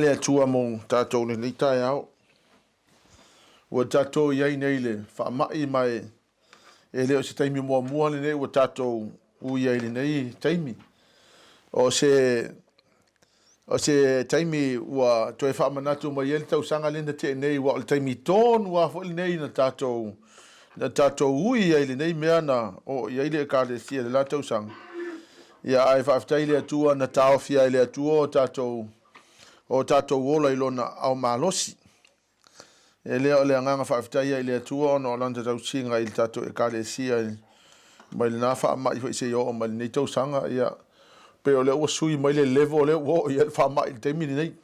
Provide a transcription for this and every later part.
Le Atua mo tatou lenei taeao. Ua tatou i ai nei le faamai ma e le o se taimi muamua lenei ua tatou ui ai i lenei taimi. O se o se taimi ua toe faamanatu mai ai le tausaga lea na tea nei, ua o le taimi tonu lava foi lenei na tatou na tatou ui ai i lenei mea na oo i ai le Ekalesia i le la tausaga. Ia ae faafetai i le Atua na taofia ai le Atua o tatou o tatou ola i lona ao malosi. E lea o le agaga faafetai ai i le Atua ona o lana tausiga i le tatou Ekalesia mai lena faamai foi seia oo mai lenei tausaga. Ia pei o lea ua sui mai le level lea ua oo i ai le faamai i le taimi lenei.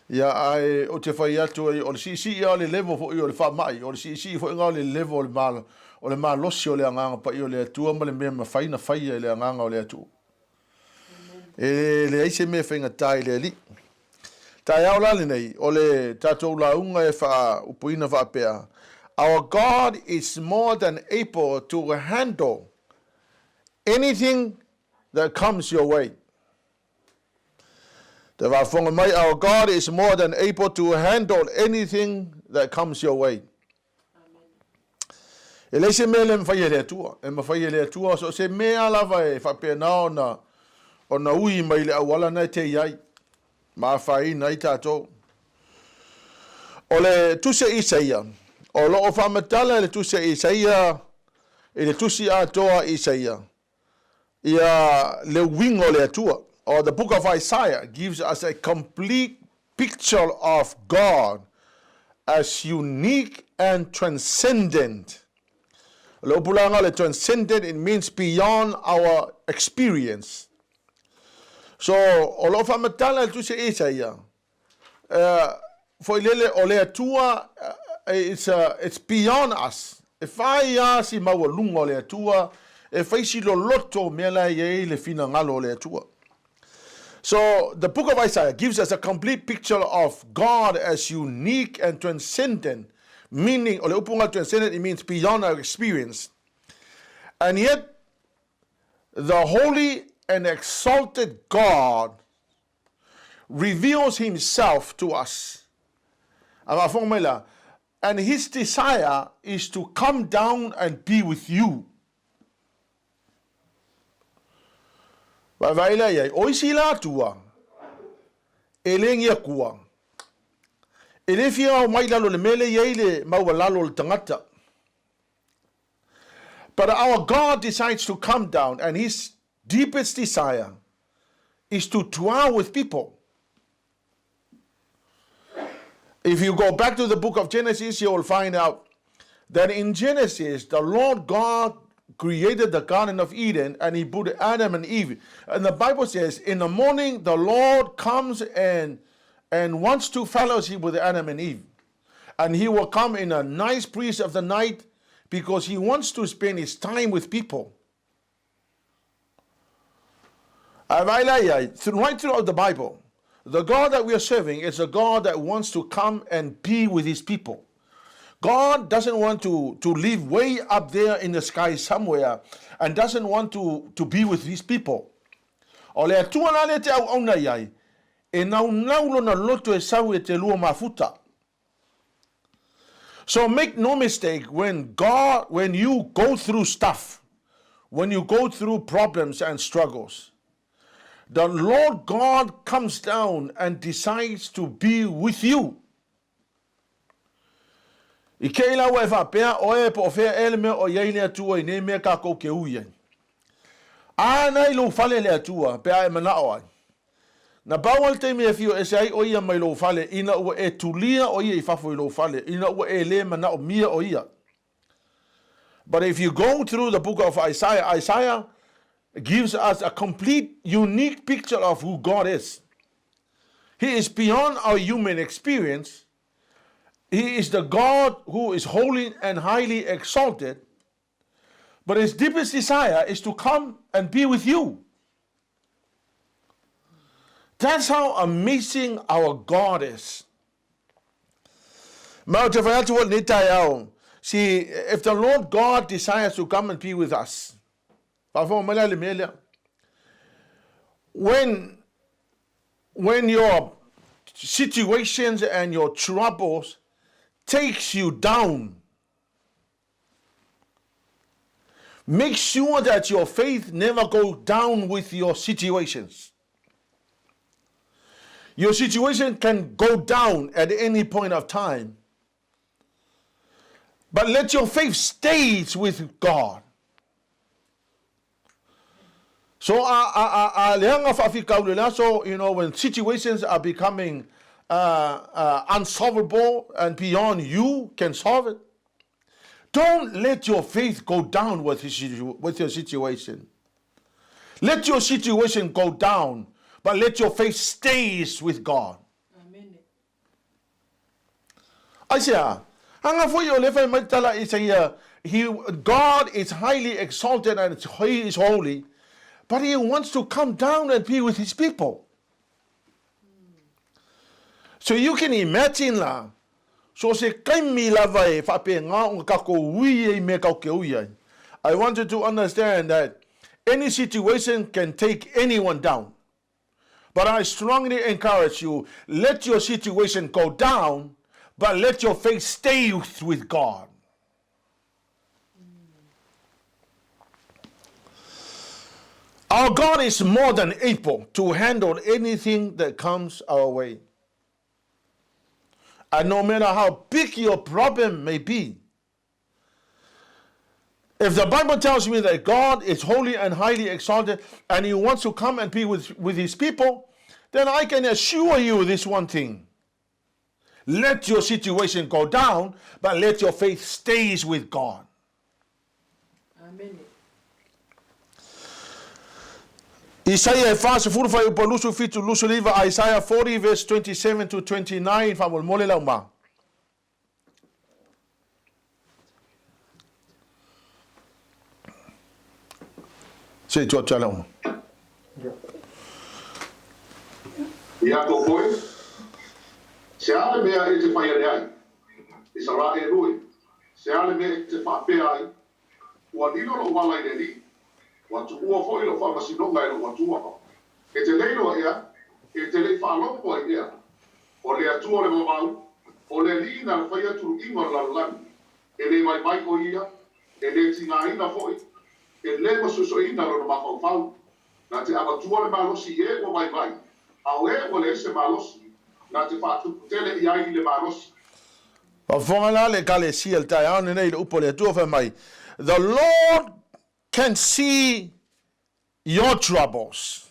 Ia ae ou te fai atu ai o le siisii lava o le level foi o le faamai, o le siisii foi lena o le level o le malo, o le malosi o le agaga paia o le Atua ma le mea mafai na faia e le agaga o le Atua. E leai se mea e faigata i le Alii. Taeao la lenei, o le tatou lauga e faaupuina faapea, Our God is more than able to handle anything that comes your way. Te faafofoga mai, Our God is more than able to handle anything that comes your way. E leai se mea e le mafai e le Atua. E mafai e le Atua so se mea lava e faapena ona ona ui mai le auala na e te i ai ma afaina ai tatou. O le tusi a Isaia, o lo o faamatala e le tusi a Isaia i le tusi atoa a Isaia ia le uiga o le Atua. Or the book of Isaiah gives us a complete picture of God as unique and transcendent. O le upu laga o le transcendent, it means beyond our experience. So, o lo o faamatala e le tusi a Isaia, foi lele o le Atua, it's beyond us. E fai lava si maualuga o le Atua, e fai si loloto o mea la e i ai le finagalo o le Atua. So, the book of Isaiah gives us a complete picture of God as unique and transcendent, meaning, o le upu nga transcendent, it means beyond our experience. And yet, the holy and exalted God reveals himself to us. A faafofoga mai la, and his desire is to come down and be with you. Vaevae lea i ai, o isi la atua, e le ni atua, e le fia ao mai lalo le mea le i ai le maualalo o le tagata. But our God decides to come down and his deepest desire is to dwell with people. If you go back to the book of Genesis, you will find out that in Genesis, the Lord God created the Garden of Eden and he put Adam and Eve. And the Bible says, in the morning, the Lord comes and, and wants to fellowship with Adam and Eve. And he will come in a nice breeze of the night because he wants to spend his time with people. Right throughout the Bible, the God that we are serving is a God that wants to come and be with his people. God doesn't want to, to live way up there in the sky somewhere and doesn't want to, to be with his people. O le Atua la lea te auauna i ai, e naunau lona loto e sau e te lua mafuta. So make no mistake, when God, when you go through stuff, when you go through problems and struggles, the Lord God comes down and decides to be with you. I kei la ua e faapea, oe po o fea ea le mea o i ai le Atua i nei mea kākou ke ui ai. A na i lou fale le Atua, pe a e manao ai. Na pau lava le taimi e afio ese ai ʻo ia mai lou fale, ina ua e tulia ʻo ia i fafo i lou fale, ina ua e lē manaʻomia ʻo ia. But if you go through the book of Isaiah, Isaiah gives us a complete, unique picture of who God is. He is beyond our human experience. He is the God who is holy and highly exalted. But his deepest desire is to come and be with you. That's how amazing our God is. Ma ou te whai atu nei taeao. See, if the Lord God desires to come and be with us, when, when your situations and your troubles takes you down. Make sure that your faith never go down with your situations. Your situation can go down at any point of time. But let your faith stay with God. So a a a a leaga faafitauli le aso, when situations are becoming unsolvable and beyond you can solve it, don't let your faith go down with with your situation. Let your situation go down, but let your faith stays with God. Aisea? Aga foi o le fai mai tala Isaia, he, God is highly exalted and he is holy, but he wants to come down and be with his people. So you can imagine la, so se kaimi lava e whaape ngā o kako ui e me kau ke ui ai. I want you to understand that any situation can take anyone down. But I strongly encourage you, let your situation go down, but let your faith stay with God. Our God is more than able to handle anything that comes our way. And no matter how big your problem may be, if the Bible tells me that God is holy and highly exalted and he wants to come and be with, with his people, then I can assure you this one thing. Let your situation go down, but let your faith stays with God. Amen. Isaia e 40 fuaiupu 27 29, Isaiah 40 verse 27 to 29, faamolemole lau ma. Se i tuu atu ia lau ma. Ia tou foe, se a le mea e te fai ane ai? Isaraelu e, se a le mea e te faapea ai, Ua lilo lou ala i le Alii, ua tuua foi lou faamasinoga e lou Atua. E te le iloa ea, e te le i faalogo ai ea, o le Atua o le vavau, o le Alii na faia tuluiga o le lalolagi, e le vaivai o ia, e le tigaina foi, e le masoesoeina lona mafaufau. Na te avatua le malosi i e ua vaivai, a o e ua leai se malosi, na te faatupu tele i ai i le malosi. Faafofoga la le Ekalesia i le taeao lenei i le upu a le Atua fai mai, The Lord can see your troubles,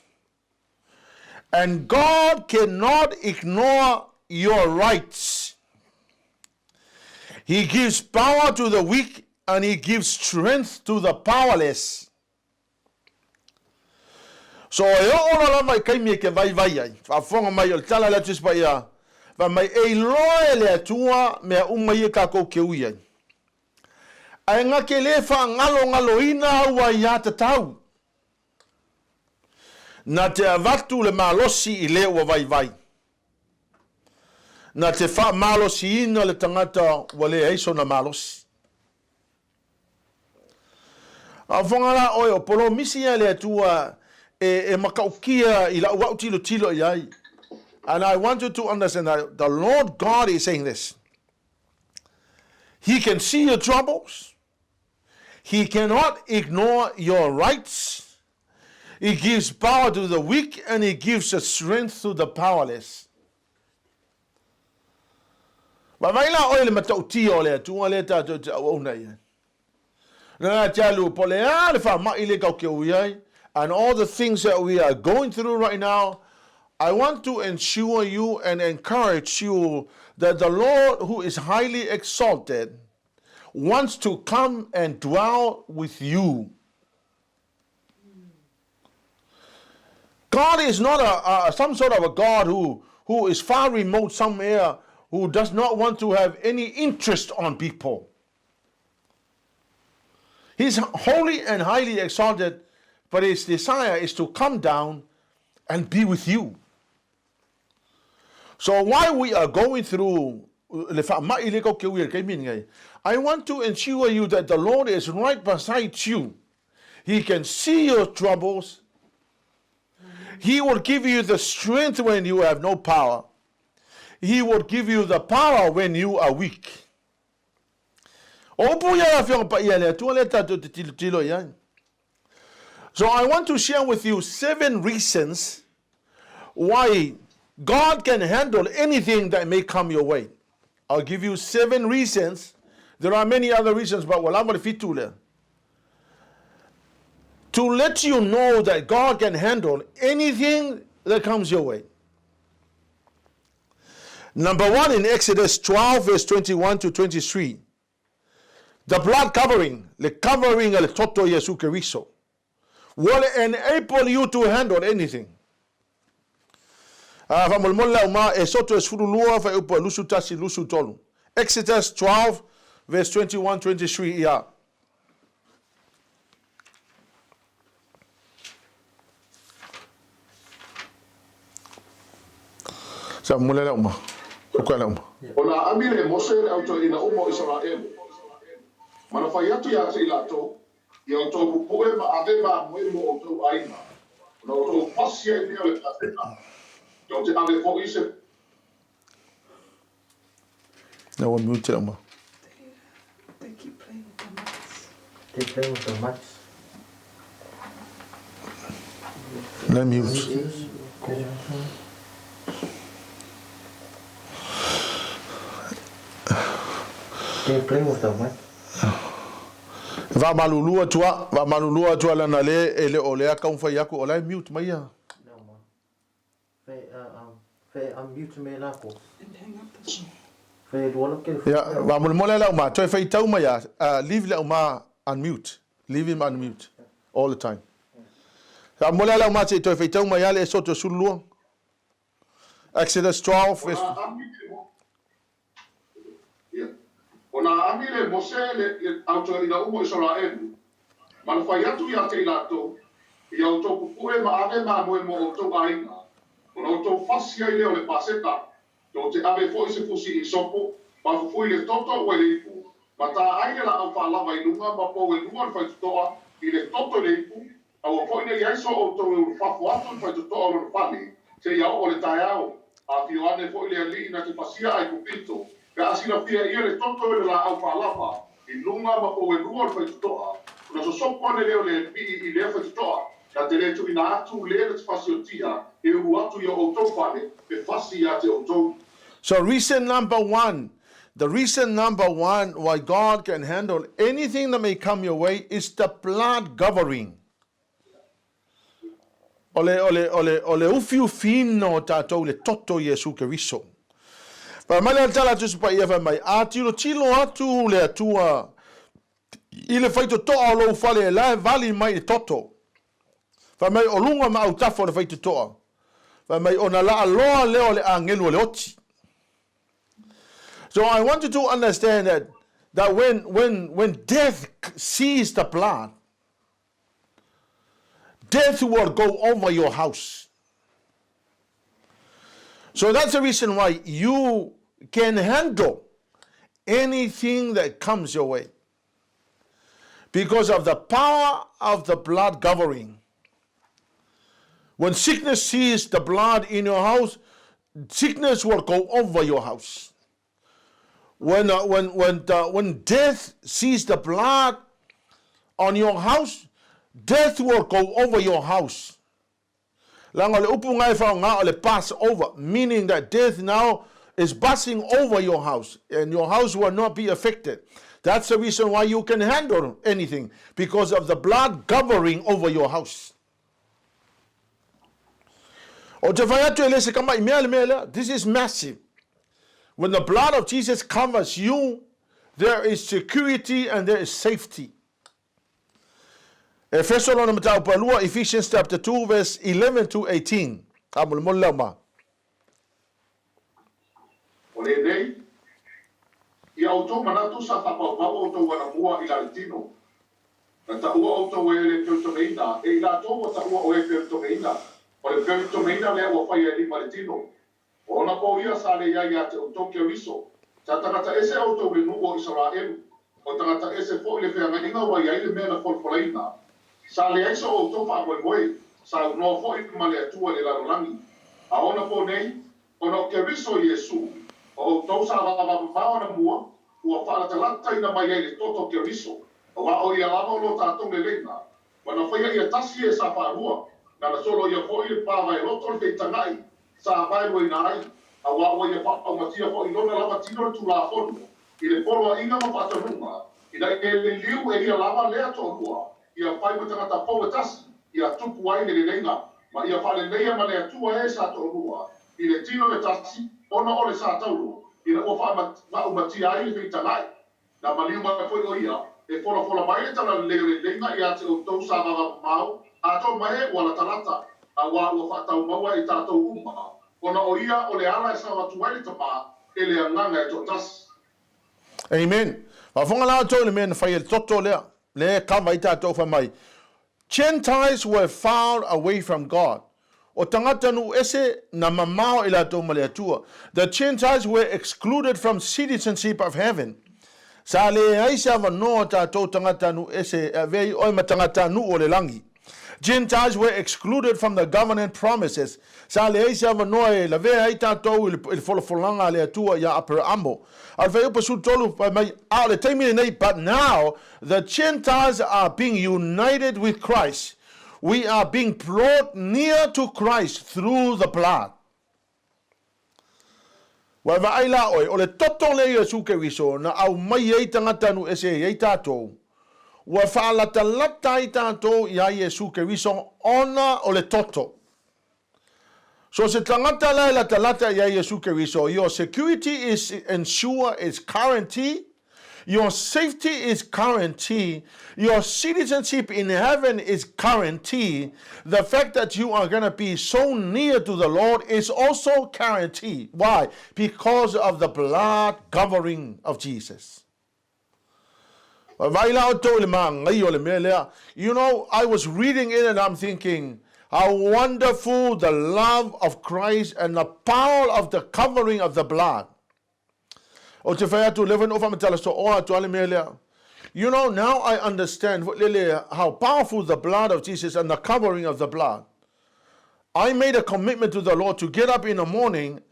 and God cannot ignore your rights. He gives power to the weak and he gives strength to the powerless. So e oo loa lava i taimi e te vaivai ai, faafofoga mai o le tala lea Tusi Paia, fai mai e iloa e le Atua mea uma ia tatou te ui ai. Ae na te le faagalogaloina au aiatatau. Na te avatu le malosi i le ua vaivai. Na te faamalosiina le tagata ua leai sona malosi. A fofoga la oe o polomisi a le Atua e, e matautia i lau au tilotilo i ai. And I want you to understand that the Lord God is saying this. He can see your troubles. He cannot ignore your rights. He gives power to the weak and he gives the strength to the powerless. Vaavaai la oe i le matautia o le Atua lea tatou te auauna i ai. Na te alu po le a le faamai le kau ke ui ai, and all the things that we are going through right now, I want to ensure you and encourage you that the Lord who is highly exalted wants to come and dwell with you. God is not a, a some sort of a God who, who is far remote somewhere, who does not want to have any interest on people. He's holy and highly exalted, but his desire is to come down and be with you. So while we are going through le faamai le kau ke ui e taimi lenei, I want to ensure you that the Lord is right beside you. He can see your troubles. He will give you the strength when you have no power. He will give you the power when you are weak. O upu ia Afioga Paia a le Atua lea tatou te tilotilo i ai. So I want to share with you 7 reasons why God can handle anything that may come your way. I'll give you 7 reasons. There are many other reasons, but ua lava le 7 lea. To let you know that God can handle anything that comes your way. Number 1, in Exodus 12, verse 21 to 23, the blood covering, the covering of the toto Yesu Keriso, will enable you to handle anything. Faamolemole lau ma e soto e 12 fa upu 21 23. Exodus 12, verse 21, 23, ia. Sa mole lau ma. O ka lau ma. Ona aami le Mose le autoeaina uma o Isaraelu, ma na fai atu ia te i latou, Ia outou pupue ma ave mamoe mo outou aiga, ona outou fasi ai lea o le Paseka, tou te ave foi i se. Na ua mute lau ma. They keep playing with the mics. They play with the mics. Le mute. They play with the mic. Faamalulu atu a, faamalulu atu a lana le e le o lea taumafai atu o la e mute mai ia. No ma. Fe fe unmute me lako. And hang up the phone. Fe lua ke. Ia, faamolemole lau ma, toe faitau mai a, leave lau ma unmute. Leave him unmute all the time. Faamolemole lau ma se i toe faitau mai a le Esoto 12. Exodus 12 verse. Ona aami le Mo- Ia. Ona aami le Mose le le autoeaina uma o Isaraelu, ma na fai atu ia te i latou, Ia outou pupue ma ave mamoe mo outou aiga, ona outou fasi ai lea o le Paseka, tou te ave foi se fusi isopo, ma fufui le toto ua i le ipu, ma tā ai le laau faalava i luga ma pou e lua o le faitotoa i le toto i le ipu, aua foi ne i ai so outou e ulufafo atu i le faitotoa o lona fale, seia oo le taeao. Afio ane foi le alii na te pasia Aikupito, pe a silafia e ia le toto i le laau faalava i luga ma pou e lua o le faitotoa, ona sosopo ane lea o le alii i lea faitotoa, na te le tuuina atu le na te fasiotia e ulu atu i o outou fale, pe fasi ia te outou. So reason number 1, the reason number 1 why God can handle anything that may come your way is the blood covering. O le, o le, o le, o le ufiufina o tatou i le toto o Iesu Keriso. Fai mai le tala a Tusi Paia, fai mai, a tilotilo atu le Atua i le faitotoa o lou fale e la e vali mai i le toto. Fai mai, o luga ma autafa o le faitotoa. Fai mai, ona laaloa lea o le agelu o le oti. So I want you to understand that when death sees the blood, death will go over your house. So that's the reason why you can handle anything that comes your way, because of the power of the blood covering. When sickness sees the blood in your house, sickness will go over your house. When death sees the blood on your house, death will go over your house. Leaga o le upu ngai faaaoga o le pass over, meaning that death now is passing over your house, and your house will not be affected. That's the reason why you can handle anything, because of the blood covering over your house. O te whai atu e le se kama i mea le mea lea. This is massive. When the blood of Jesus covers you, there is security and there is safety. Efeso lona mataupu e lua, Ephesians chapter 2 verse 11 to 18. Faamolemole lau ma. O lenei, ia outou manatu sa faapaupau outou anamua i la le tino. Na taua outou e le peotomeina, e i latou ua taua o e peotomeina, o le peotomeina lea ua faia e lima le tino. O ona po ia sa le iai ia te outou Keriso, sa tagata ese outou le nuu o Isaraelu, o tagata ese foi le feagaiga ua iai le mea na folafolaina. Sa leai so outou faamoemoe, sa unoa foi ma le Atua i le lalolagi. A ona po nei, Ona o Keriso Iesu, o outou sa vavamamao anamua, ua faalatalataina mai ai le toto o Keriso, auā o ia lava o lo tatou leleiga, ma na faia ia tasi e sa faalua, na na soloia foi le pa vaeloto o le feitagaʻi sa vaeluaina ai, auā ua ia faaumatia foi i lona lava tino le Tulafono i le poloaiga ma faatonuga, ina ia liliu e ia lava lea toalua ia fai ma tagata fou e tasi, ia tupu ai le leleiga, ma ia faaleleia ma le Atua e sa toalua i le tino e tasi, ona o le sa tauro, ina ua faaumatia ai le feitagaʻi. Na maliu mai foi o ia e folafola mai le talalelei o le leleiga ia te outou sa vavamamao, atoa ma e ua latalata, auā ua faataumaua e tatou uma, ona o ia o le ala e sao atu ai le Tama e le Agaga e toatasi. Amen. Faafofoga la outou i le mea na fai e le toto lea, lea e kava ai tatou fai mai, Gentiles were far away from God. O tagata nuu ese na mamao i latou ma le Atua. The Gentiles were excluded from citizenship of heaven. Sa leai se avanoa o tatou tagata nuu ese e avea ai oe ma tagata nuu o le lagi. Gentiles were excluded from the covenant promises. Sa leai se avanoa e lavea ai tatou i le folafolaga a le Atua iā Aperaamo. A o le fuaiupu 13 fai mai, a o le taimi lenei, but now the Gentiles are being united with Christ. We are being brought near to Christ through the blood. Ua e vaai la oe, o le toto lea i Iesu Keriso na aumai ai tagata nuu ese e i ai tatou, ua faalatalata ai tatou iā Iesu Keriso ona o le toto. So se tagata la e latalata iā Iesu Keriso, your security is ensure is guarantee, Your safety is guarantee, your citizenship in heaven is guarantee, the fact that you are gonna be so near to the Lord is also guarantee. Why? Because of the blood covering of Jesus. Vaai la outou i le māngai o le mea lea. You know, I was reading it and I'm thinking, how wonderful the love of Christ and the power of the covering of the blood. Ou te whai atu, lea foi na ou faamatala sooa atu a le mea lea. You know, now I understand foi lele how powerful the blood of Jesus and the covering of the blood. I made a commitment to the Lord to get up in the morning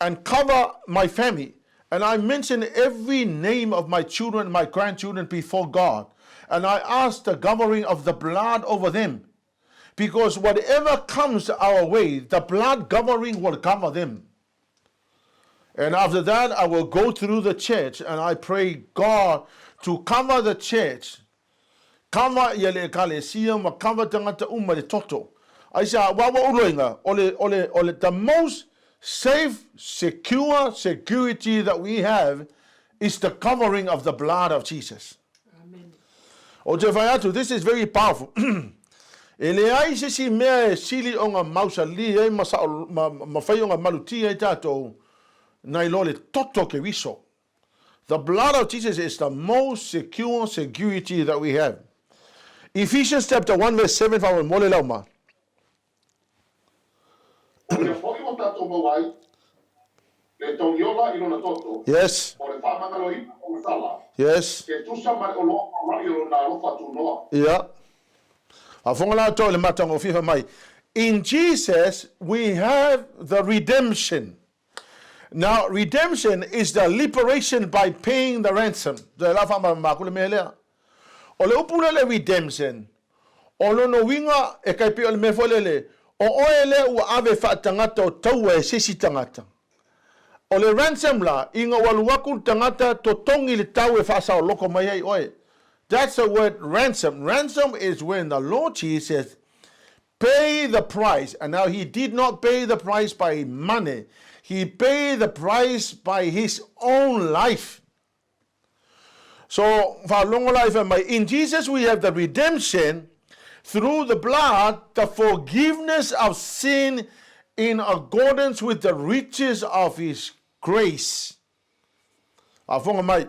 and cover my family. And I mentioned every name of my children, my grandchildren before God. And I asked the covering of the blood over them. Because whatever comes our way, the blood covering will cover them. And after that, I will go through the church and I pray God to cover the church. Cover ia le ekalesia ma cover tangata uma le toto. Aisea, wa ua uloiga, o le, o le, o le, the most safe, secure security that we have is the covering of the blood of Jesus. Amen. Ou te whai atu, this is very powerful. E leai se isi mea e sili ona mausali ai ma, sao, ma, ma whai ona maluti ai tātou, nai lo le toto Keriso. The blood of Jesus is the most secure security that we have. Ephesians chapter 1 verse 7 wha mo le lauma. O ia foi ua tatou maua ai le togiola i lona toto, Yes. o le faamagaloina o le sala, Yes. e tusa ma le oloa faulai o lona alofa tunoa. Ia. Faafofoga la outou i le matagofie fai mai, In Jesus we have the redemption. Now, redemption is the liberation by paying the ransom. Toe la faamalamalama aku le mea lea. O le upu lea le redemption, o lona uiga e kai pei o le mea foi lele, o oe lea ua ave faatagata o taua e se isi tagata. O le ransom la, ina ua alu aku le tagata totogi le tau e faasaoloko mai ai oe. That's the word ransom. Ransom is when the Lord Jesus pay the price. And now he did not pay the price by money. He paid the price by his own life. So, faalogo la i fai mai, in Jesus we have the redemption through the blood, the forgiveness of sin in accordance with the riches of his grace. Faafofoga mai.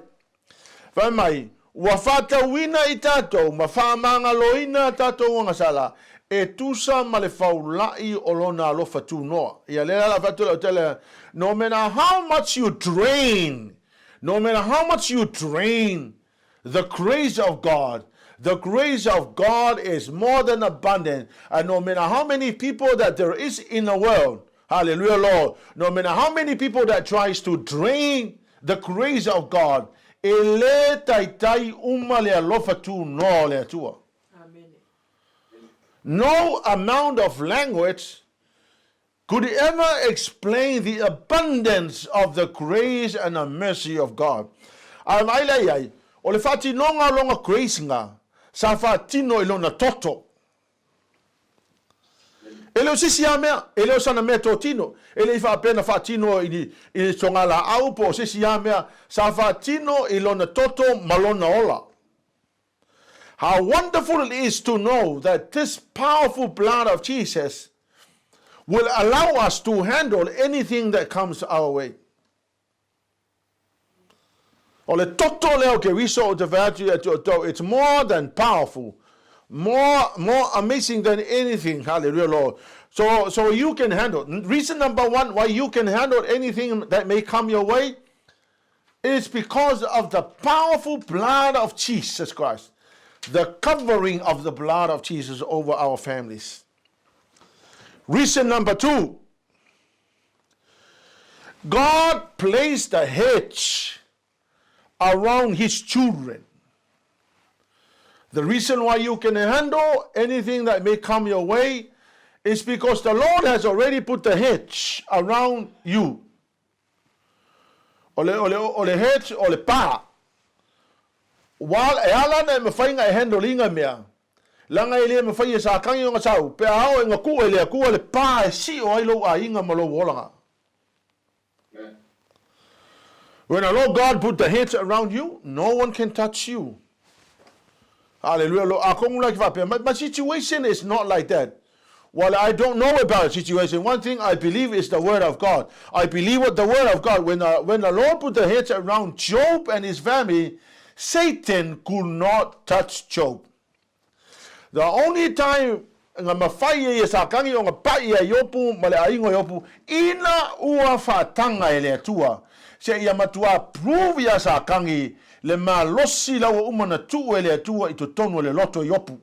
Fai mai, ua faatauina i tatou ma faamagaloina a tatou agasala e tusa ma le faula'i o lona alofa tunoa. Ia lea la fai atu lau tala, no matter how much you drain, no matter how much you drain the grace of God, the grace of God is more than abundant. And no matter how many people that there is in the world, Hallelujah, Lord. No matter how many people that tries to drain the grace of God, e lē taitai uma le alofa tunoa o le Atua. No amount of language could ever explain the abundance of the grace and the mercy of God. A vaai lea i ai, o le faatinoga o lona grace nga, sa faatino i lona toto. E le o se isi lava mea, e le o sana mea totino, e le i faapea na faatino i ni, i togalaau po o se isi lava mea, sa faatino i lona toto ma lona ola. How wonderful it is to know that this powerful blood of Jesus will allow us to handle anything that comes our way. O le toto lea o Keriso ou te fai atu ia te outou, it's more than powerful, more, more amazing than anything. Hallelujah, Lord. So, so you can handle. Reason number one why you can handle anything that may come your way is because of the powerful blood of Jesus Christ, the covering of the blood of Jesus over our families. Reason number two, God placed a hedge around his children. The reason why you can handle anything that may come your way is because the Lord has already put the hedge around you. O le, o le, o le hedge, o le pa. Ua, e ala ana e mawhai nga e handle i nga mea. Langa e le mawhai e sa kangi o nga sau, pe a ao e nga kua e le akua le pa e si o ai lou aiga ma lou olaga. When the Lord God put the hedge around you, no one can touch you. Hallelujah. Lord, akong like faapea, my situation is not like that. Well, I don't know about the situation. One thing I believe is the word of God. I believe what the word of God. When the, when the Lord put the hedge around Job and his family, Satan could not touch Job. The only time nga mawhai e ia sākangi o nga paʻi a Iopu ma le aiga o Iopu, ina ua whaatanga e le Atua, se ia matuā prove ia sākangi le malosi la ua uma na tuu e le Atua i totonu o le loto Iopu.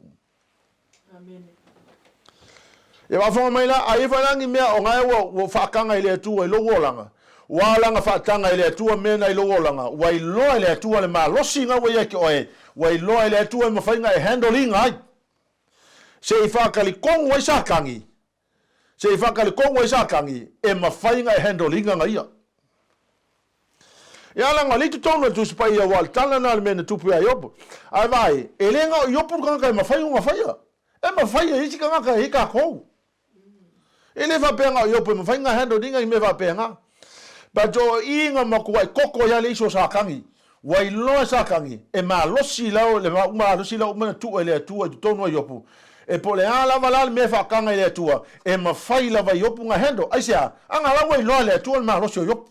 Ia faafofoga mai la, a i ai faalangi mea o gae ua, ua faataga i le Atua i lou olaga, ua alaga faataga i le Atua mea na i lou olaga, ua iloa e le Atua le malosi ga ua ia ki oe, ua iloa e le Atua e mafai ga e handle iga ai. Se i faatalikonu ai Satani, se i faatalikonu ai Satani, e mafai ga e handle iga ga ia. Ia ala ga le totonu o le Tusi Paia ua o le tala na le mea na tupu ia Iopo. Ae vaai, e le ga o Iopo le tagata e mafai ona faia. E mafai e isi tagata e i tatou. E le faapea na o Iopo e mafai ona handle ina i mea faapena. But o i na matuai koko ia le iso o Satani. Ua iloa e Satani, e malosi lau, le malosi lau uma na tuu e le Atua i totonu o Iopo. E po o le a lava la le mea e faataga i le Atua, e mafai lava e Iopo ona handle. Aisea? Ana la ua iloa e le Atua le malosi o Iopo.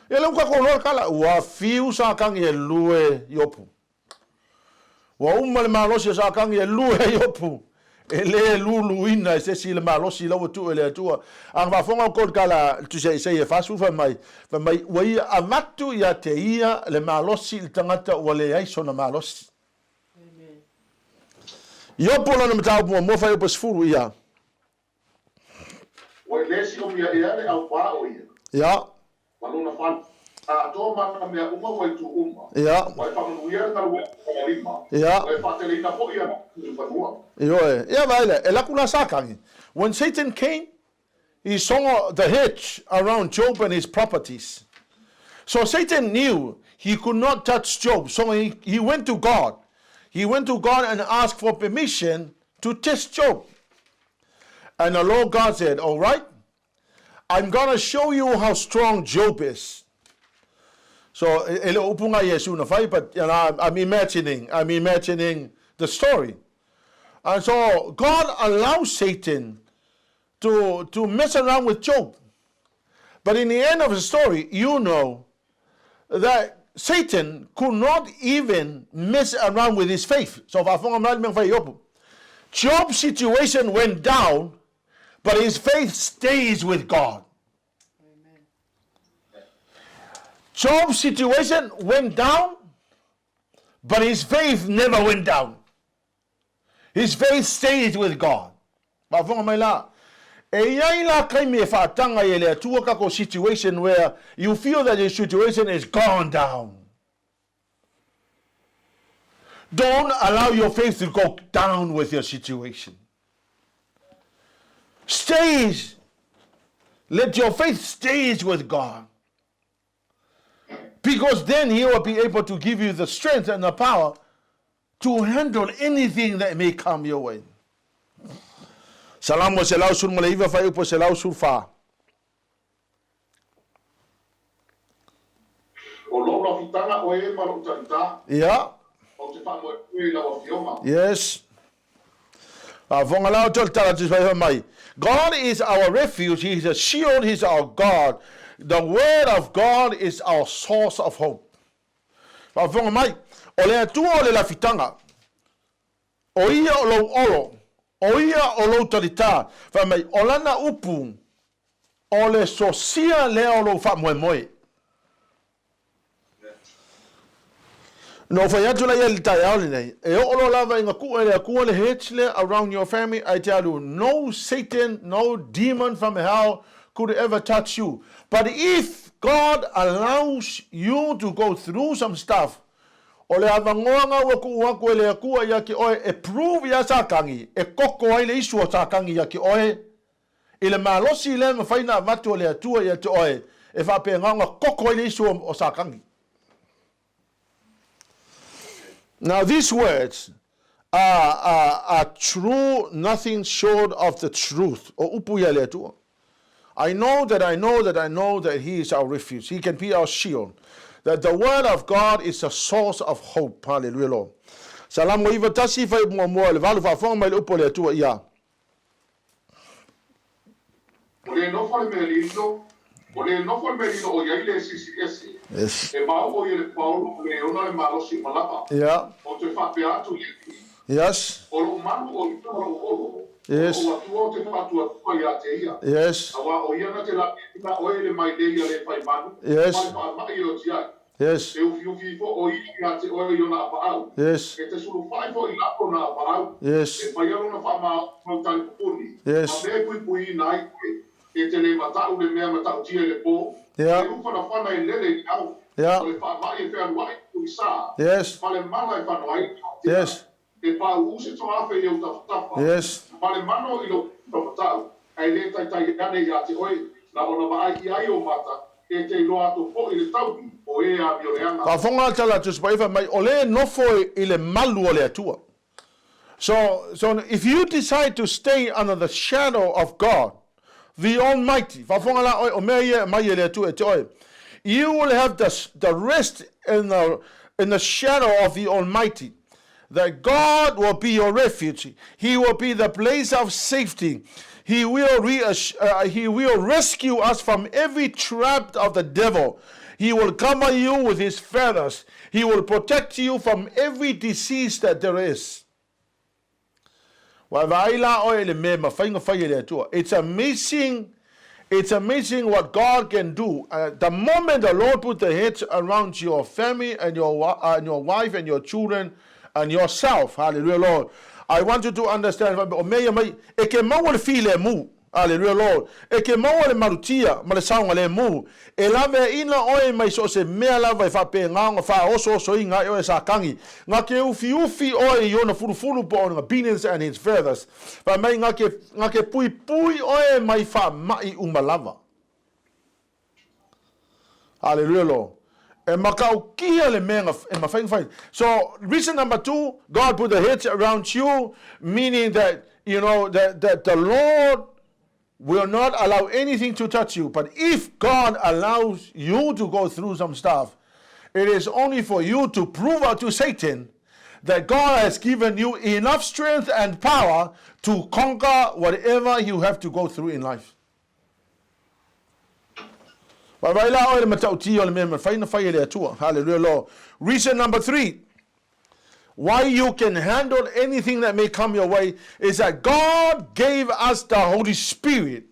Ia lea ua tatou iloa le tala, ua fiu Satani e lue Iopo. Ua uma le malosi o Satani e lue ai Iopu. E le luluina e se isi le malosi la ua tuu e le Atua. A na faafofoga outou i le tala a le Tusi a Isaia e 40 fai mai, fai mai, ua ia avatu ia te ia le malosi i le tagata ua leai sona malosi. Iopu lona mataupu muamua fuaiupu e 10, ia. Ua i le siomia ea le aupā o ia. Ia. Ma lona fale atoa ma ana mea uma ua i tu uma. Ia. Ua e faamanuia le galuega o lona lima. Ia. Ua e faateleina foi ana upu i fanua. Ioe. Ia vaai lea, e laku la Satani. When Satan came, he saw the hedge around Job and his properties. So Satan knew he could not touch Job, so he, he went to God. He went to God and asked for permission to test Job. And the Lord God said, All right, I'm going to show you how strong Job is. So, e le o upu nga Iesu na fai, but you know, I'm imagining, I'm imagining the story. And so God allows Satan to, to mess around with Job. But in the end of the story, you know that Satan could not even mess around with his faith. So faafofoga mai le mea na fai e Iopu. Job's situation went down, but his faith stays with God. Job's situation went down, but his faith never went down. His faith stayed with God. Faafofoga mai la. E i ai la taimi e faataga ai e le Atua tatou situation where you feel that your situation is gone down. Don't allow your faith to go down with your situation. Stays. Let your faith stays with God. Because then he will be able to give you the strength and the power to handle anything that may come your way. Salamo 119 fuaiupu 114. O lou lafitaga oe e ma lou talitā. Ia. Ou te faamoemoe i lau Afioga. Yes. Faafofoga la outou i le tala a Tusi fai mai, God is our refuge, he is a shield, he is our God. The word of God is our source of hope. Faafofoga mai, o le Atua o le lafitaga, o ia o lou olo, o ia o lou talitā. Fai mai, o lana upu, o le sosia lea o lou faamoemoe. Na ou fai atu la ia i le taeao lenei, e oo loa lava ina tuu e le Atua le hedge lea around your family, I tell you, no Satan, no demon from hell could ever touch you. But if God allows you to go through some stuff, o le avanoa na ua tuu atu e le Atua ia te oe e prove ia Satani, e koko ai le isu o Satani ia te oe, i le malosi lea e mafai ona avatu e le Atua ia te oe, e faapena ona koko ai le isu o Satani. Now these words are, are, are true, nothing short of the truth. O upu ia le Atua. I know that I know that I know that He is our refuge. He can be our shield. That the word of God is a source of hope. Hallelujah, Lord. Salamo 91 fai muamua le valu faafofoga mai le upu a le Atua ia. Ua le nofo le mea lilo, ua le nofo le mea lilo o i ai le Sisi Ese. Yes. E mau ʻo ia i le paolo a me ona le malosi o malama. Yeah. Ou te faapea atu i le Alii. Yes. O loʻu malu ʻo ia ma loʻu olo. Yes. O loʻu Atua ou te faatuatua iā te ia. Yes. Auā ʻo ia na te lāʻi ʻoe i le mailei a le fai manu, Yes. ma le faamaʻi e oti ai. Yes. E ufiufi ifo ʻo ia iā te ʻoe i ona ʻapaʻau. Yes. E te sulufaʻi foʻi i lalo o nā ʻapaʻau. Yes. E fai lona faamāoʻo mau tali pupuni. Yes. Ma mea e puipuiina ai ʻoe, e te lē mataʻu le mea matautia i le pō, Yeah. le uwhanawhana e lele i le ao, Yeah. o le faamaʻi e fealuaʻi i Tuisā, Yes. ma le mala e whano ai i Aotea. Yes. E pāuʻu se toafe i ou tafatafa, Yes. ma le mano i lou matau, ae lē taitai ane iā te oe, na ona vaai ʻia ai o mata, e te iloa atu foʻi le tauhi o ē amioleaga. Faafofoga le tala a Tusi Paia fai mai, O le nofo i le malu o le Atua. So, so if you decide to stay under the shadow of God, the Almighty, faafofoga la oe, o mea ia e aumai e le Atua e te oe, you will have the, the rest in the, in the shadow of the Almighty. That God will be your refuge. He will be the place of safety. He will, reassure, he will rescue us from every trap of the devil. He will cover you with his feathers. He will protect you from every disease that there is. Vaai la oe i le mea e mafai ona fai e le Atua. It's amazing, it's amazing what God can do. The moment the Lord put the hedge around your family and and your wife and your children and yourself, hallelujah, Lord. I want you to understand, o mea ia mai, e ke maua le filemu. Aleluia Lord. E ke maua le malutia ma le saogalemu, e laveaina oe mai so o se mea lava e faapena ona faaosoosoina ai oe e Satani. Na ke ufiufi oe i ona fulufulu po o ona pinions and his feathers. Fai mai na ke, na ke puipui oe mai faamaʻi uma lava. Hallelujah Lord. E matautia le mea na, e mafai ona fai. So, reason number two, God put the hedge around you, meaning that, you know, that, that the Lord will not allow anything to touch you. But if God allows you to go through some stuff, it is only for you to prove out to Satan that God has given you enough strength and power to conquer whatever you have to go through in life. Vaivai la oe i le matautia o le mea e mafai ona fai e le Atua. Hallelujah Lord. Reason number three, why you can handle anything that may come your way is that God gave us the Holy Spirit.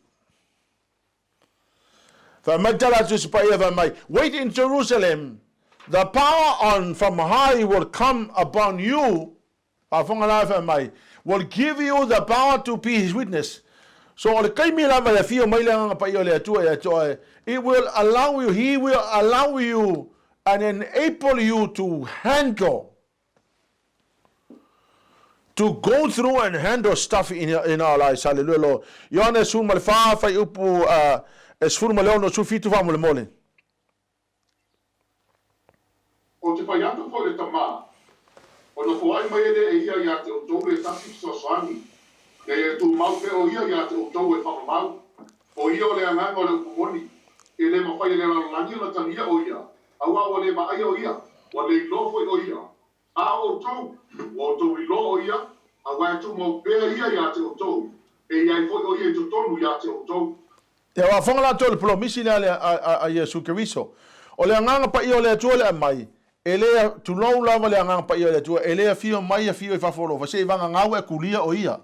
Fai mai tala atu se paia fai mai, wait in Jerusalem, the power on from high will come upon you. Faafofoga la fai mai, will give you the power to be his witness. So o le taimi lava e afio mai le Agaga Paia o le Atua ia te oe, it will allow you, He will allow you and enable you to handle, to go through and handle stuff in, in our lives. Hallelujah, Lord. Ioane 14, fuaiupu uh, e 16, 17 faamolemole. Ou te fai atu foi i le Tama, ona foai mai e lea e ia ia te outou le tasi fesoasoani, ina ia tumau pea o ia ia te outou e faamamau. O ia o le Agaga o le upu moni, e le mafai e le lalolagi ona talia o ia, auā ua le vaaia o ia, ua le iloa foi o ia. A o outou, ua outou iloa o ia, auā e tumau pea ia ia te outou, e i ai foi o ia i totonu ia te outou. Ia faafofoga latou i le polomisi lea a Iesu Keriso. O le Agaga Paia o le Atua le aumai, e le, tulou lava le Agaga Paia o le Atua, e le afio mai afio i fafo o lou fale, seiavagana ua e kulia o Ia.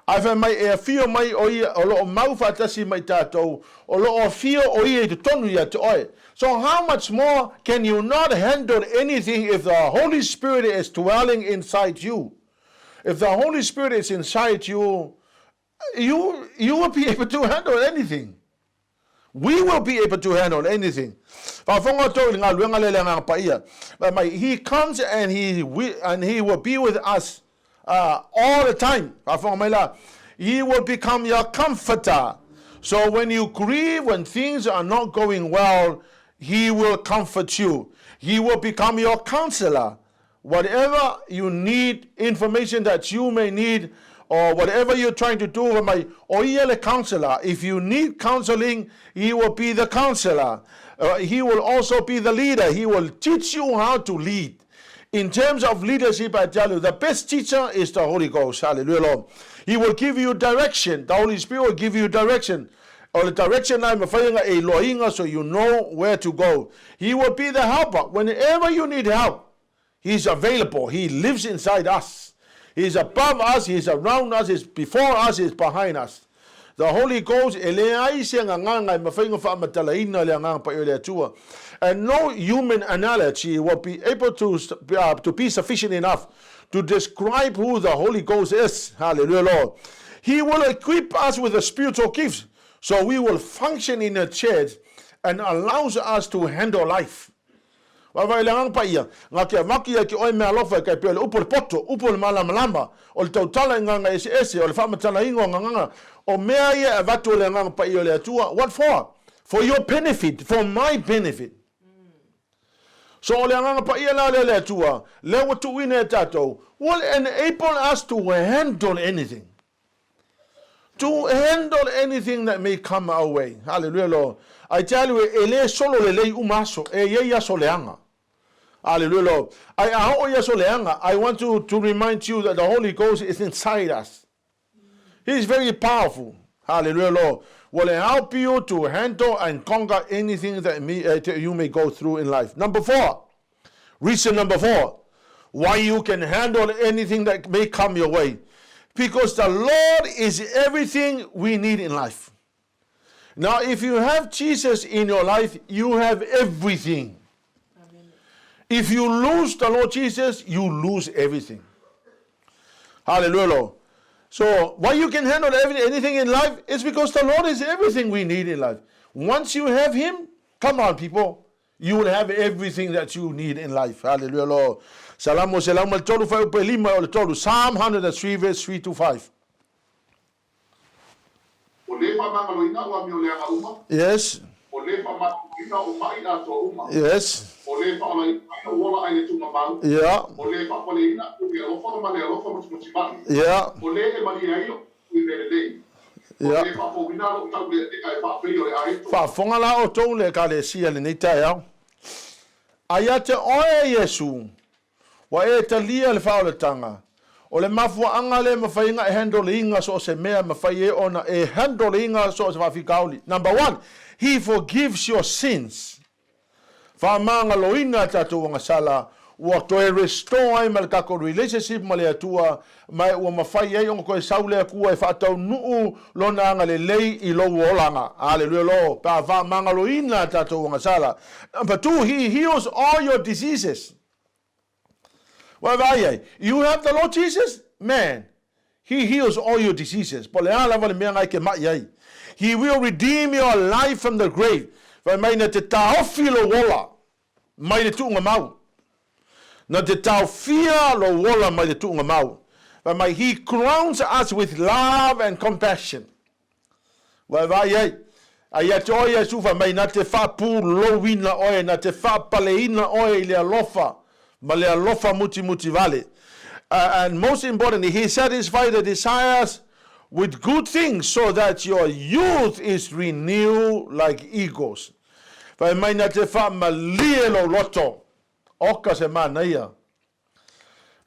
Ae fai mai e afio mai o Ia, o lo o mau faatasi ma i tatou, o lo o afio o Ia i totonu ia te oe. So how much more can you not handle anything if the Holy Spirit is dwelling inside you? If the Holy Spirit is inside you, you, you will be able to handle anything. We will be able to handle anything. Faafofoga outou i le galuega lea le Agaga Paia. Fai mai, He comes and he, and he will be with us uh, all the time. Faafofoga mai la, He will become your comforter. So when you grieve, when things are not going well, He will comfort you. He will become your counselor. Whatever you need, information that you may need, or whatever you're trying to do, fai mai, o ia le counselor. If you need counseling, he will be the counselor. Uh, he will also be the leader. He will teach you how to lead. In terms of leadership, I tell you, the best teacher is the Holy Ghost. Hallelujah, Lord. He will give you direction. The Holy Spirit will give you direction. O le direction na e mafai ona e iloaina so you know where to go. He will be the helper. Whenever you need help, He's available. He lives inside us. He's above us, He's around us, He's before us, He's behind us. The Holy Ghost, e leai se agaga e mafai ona faamatalaina le Agaga Paia o le Atua. And no human analogy will be able to, uh, to be sufficient enough to describe who the Holy Ghost is. Hallelujah, Lord. He will equip us with the spiritual gifts so we will function in a church and allows us to handle life. Vaavaai i le Agaga Paia, ngā kia vaki ai ki oe mea alofa e kai pea o le upu o le poto, upu o le malamalama, o le tautala i ngā eseese, o le faamatalaina o ngā o mea ia e avatu e le Agaga Paia o le Atua. What for? For your benefit, for my benefit. So o le Agaga Paia la lea le Atua, lea ua tuuina e tatou, will enable us to handle anything. To handle anything that may come our way. Hallelujah, Lord. I tell you, e le solo lelei uma aso, e iai aso leaga. Hallelujah, Lord. Ai a oo i aso leaga, I want to, to remind you that the Holy Ghost is inside us. He is very powerful. Hallelujah, Lord. Will help you to handle and conquer anything that may, uh, you may go through in life. Number four, reason number four, why you can handle anything that may come your way. Because the Lord is everything we need in life. Now, if you have Jesus in your life, you have everything. Amen. If you lose the Lord Jesus, you lose everything. Hallelujah, Lord. So, why you can handle every, anything in life is because the Lord is everything we need in life. Once you have Him, come on, people, you will have everything that you need in life. Hallelujah, Lord. Salamo 103 fuaiupu e lima o le tolu. Psalm 103 verse 3 to 5. O le faamagaloina o amio leaga uma. Yes. O le faamatupuina o maʻi atoa uma. Yes. O le faaolaina ai lou ola ae le tuugamau. Yeah. O le faapaleina aku i le alofa ma le alofa motimoti maʻi. Yeah. O le e malie ai lou i mea lelei. O Yeah. le faafouina lou taulealea e faapei o le aeto. Faafofoga la outou le Ekalesia i lenei taeao. A ia te oe e Iesu, Ua e talia le faaolataga. O le mafuaaga lea e mafai ona e handle ina so o se mea e mafai ai ona e handle ina so o se faafitauli. Number one, He forgives your sins. Faamagaloina a tatou agasala, ua toe restore ai ma le tatou relationship ma le Atua, ma ua mafai ai ona toe sau le Atua e faataunuu Lona agalelei i lou olaga. Hallelujah Lord. Pe a faamagaloina a tatou agasala. Number two, He heals all your diseases. Ua vaai ai, you have the Lord Jesus? Man, He heals all your diseases. Po o le a lava le mea na e te ma'i ai. He will redeem your life from the grave. Fai mai na te taofi lou ola mai le tuuga mau. Na te taofia lou ola mai le tuuga mau. Fai mai, He crowns us with love and compassion. Ua e vaai ai, a ia te oe Iesu fai mai, na te faapūlouina oe, na te faapaleina oe i le alofa ma le alofa mutimuti vale. And most importantly, he satisfies the desires with good things so that your youth is renewed like eagles. Fai mai na te faamalie lou loto. Oka se manaia.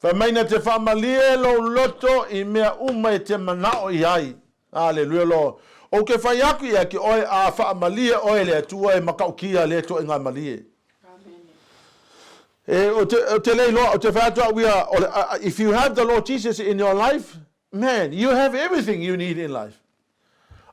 Fai mai na te faamalie lou loto i mea uma e te manao i ai. Aleluia Lord. Ou ke fai aku ia ki oe a faamalie oe e le Atua e makaukia lea toaiga malie. E, o te, o te leiloa, o te fai atu au ia, o le, if you have the Lord Jesus in your life, man, you have everything you need in life.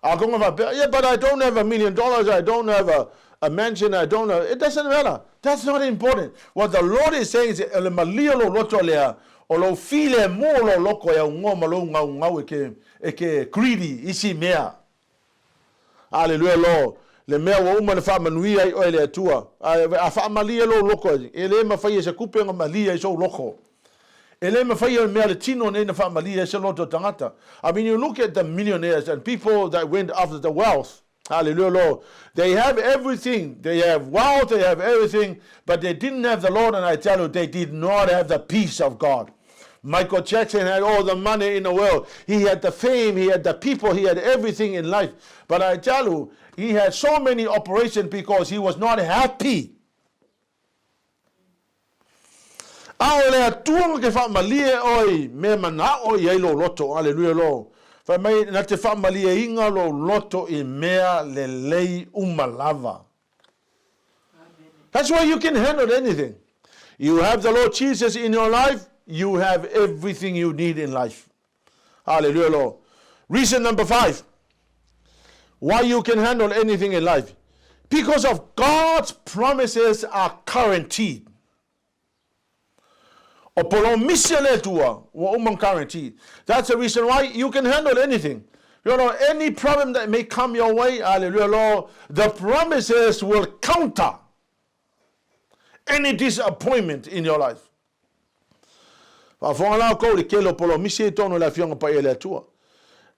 A konga faapea, yeah, but I don't have $1 million, I don't have a mansion, I don't have, it doesn't matter. That's not important. What the Lord is saying is, o le malie o lou loto lea, o lou filemu o lou loko e augoa ma lou gaugau e ke, e ke greedy isi mea. Aleluia Lord. Le mea ua uma ona faamanuia ai oe e le Atua. A, a faamalie lou loko, e le mafai e se kupe ona malie ai sou loko. E le mafai e mea o le tino nei na faamalie ai se loto o tagata. I mean, you look at the millionaires and people that went after the wealth. Hallelujah, Lord. They have everything. They have wealth, they have everything, but they didn't have the Lord, and I tell you, they did not have the peace of God. Michael Jackson had all the money in the world. He had the fame, he had the people, he had everything in life. But I tell you, he had so many operations because he was not happy. A o le Atua na te faamalie oe i mea manao i ai lou loto. Aleluia Lord. Fai mai na te faamalieina lou loto i mea lelei uma lava. That's why you can handle anything. You have the Lord Jesus in your life, you have everything you need in life. Hallelujah, Lord. Reason number 5 why you can handle anything in life. Because of God's promises are guaranteed. O polomisi a le Atua, ua uma guarantee. That's the reason why you can handle anything. You know, any problem that may come your way, hallelujah, Lord, the promises will counter any disappointment in your life. Faafofoga la outou i le tele o polomisi i totonu o le Afioga Paia a le Atua.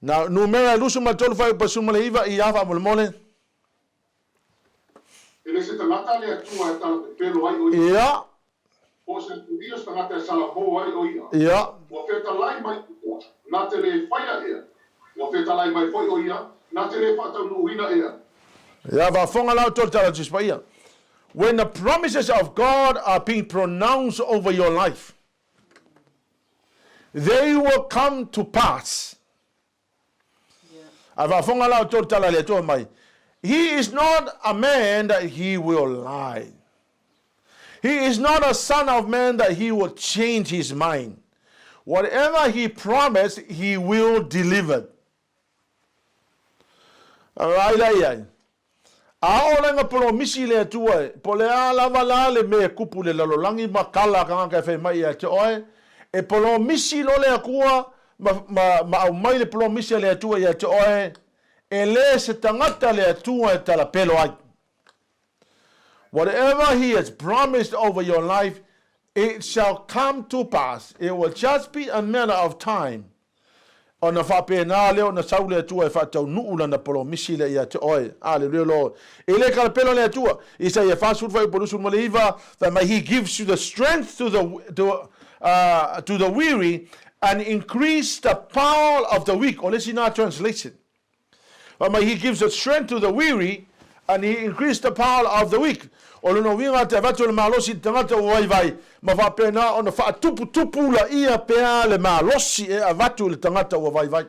Na numera e 23 fuaiupu 19 i a faamolemole. E le se tagata a le Atua e talapepelo ai o ia. Ia. Po o se atulia se tagata e salamō ai o ia. Ia. Ua fetalai mai o ia, na te lē faia ea. Ua fetalai mai foi o ia, na te lē faataunuuina ea. Ia, faafofoga la outou i le Tala o le Tusi Paia. When the promises of God are being pronounced over your life, they will come to pass. A faafofoga la outou i le tala a le Atua mai, He is not a man that he will lie. He is not a son of man that he will change his mind. Whatever he promised, he will deliver. Ai la i ai. A oo la ina polomisi le Atua e, po o le a lava la le mea e kupu i le lalolagi ma kala a kagaka e fai mai ia te oe, e polomisi loa le Atua ma, ma, ma aumai le polomisi a le Atua ia te oe, e le se tagata le Atua e talapelo ai. Whatever he has promised over your life, it shall come to pass. It will just be a matter of time. Ona faapena lea ona sau le Atua e faataunuu lana polomisi lea ia te oe. Aleluia Lord. E le kalapelo le Atua. Isaia 40 fuaiupu 29, fai mai, He gives you the strength to the, to, to the weary and increase the power of the weak. O le isi na translation. Fai mai, He gives the strength to the weary and he increased the power of the weak. O lona uiga te avatu o le malosi i le tagata ua vaivai, ma faapena ona faatuputupu laia pea le malosi e avatu i le tagata ua vaivai.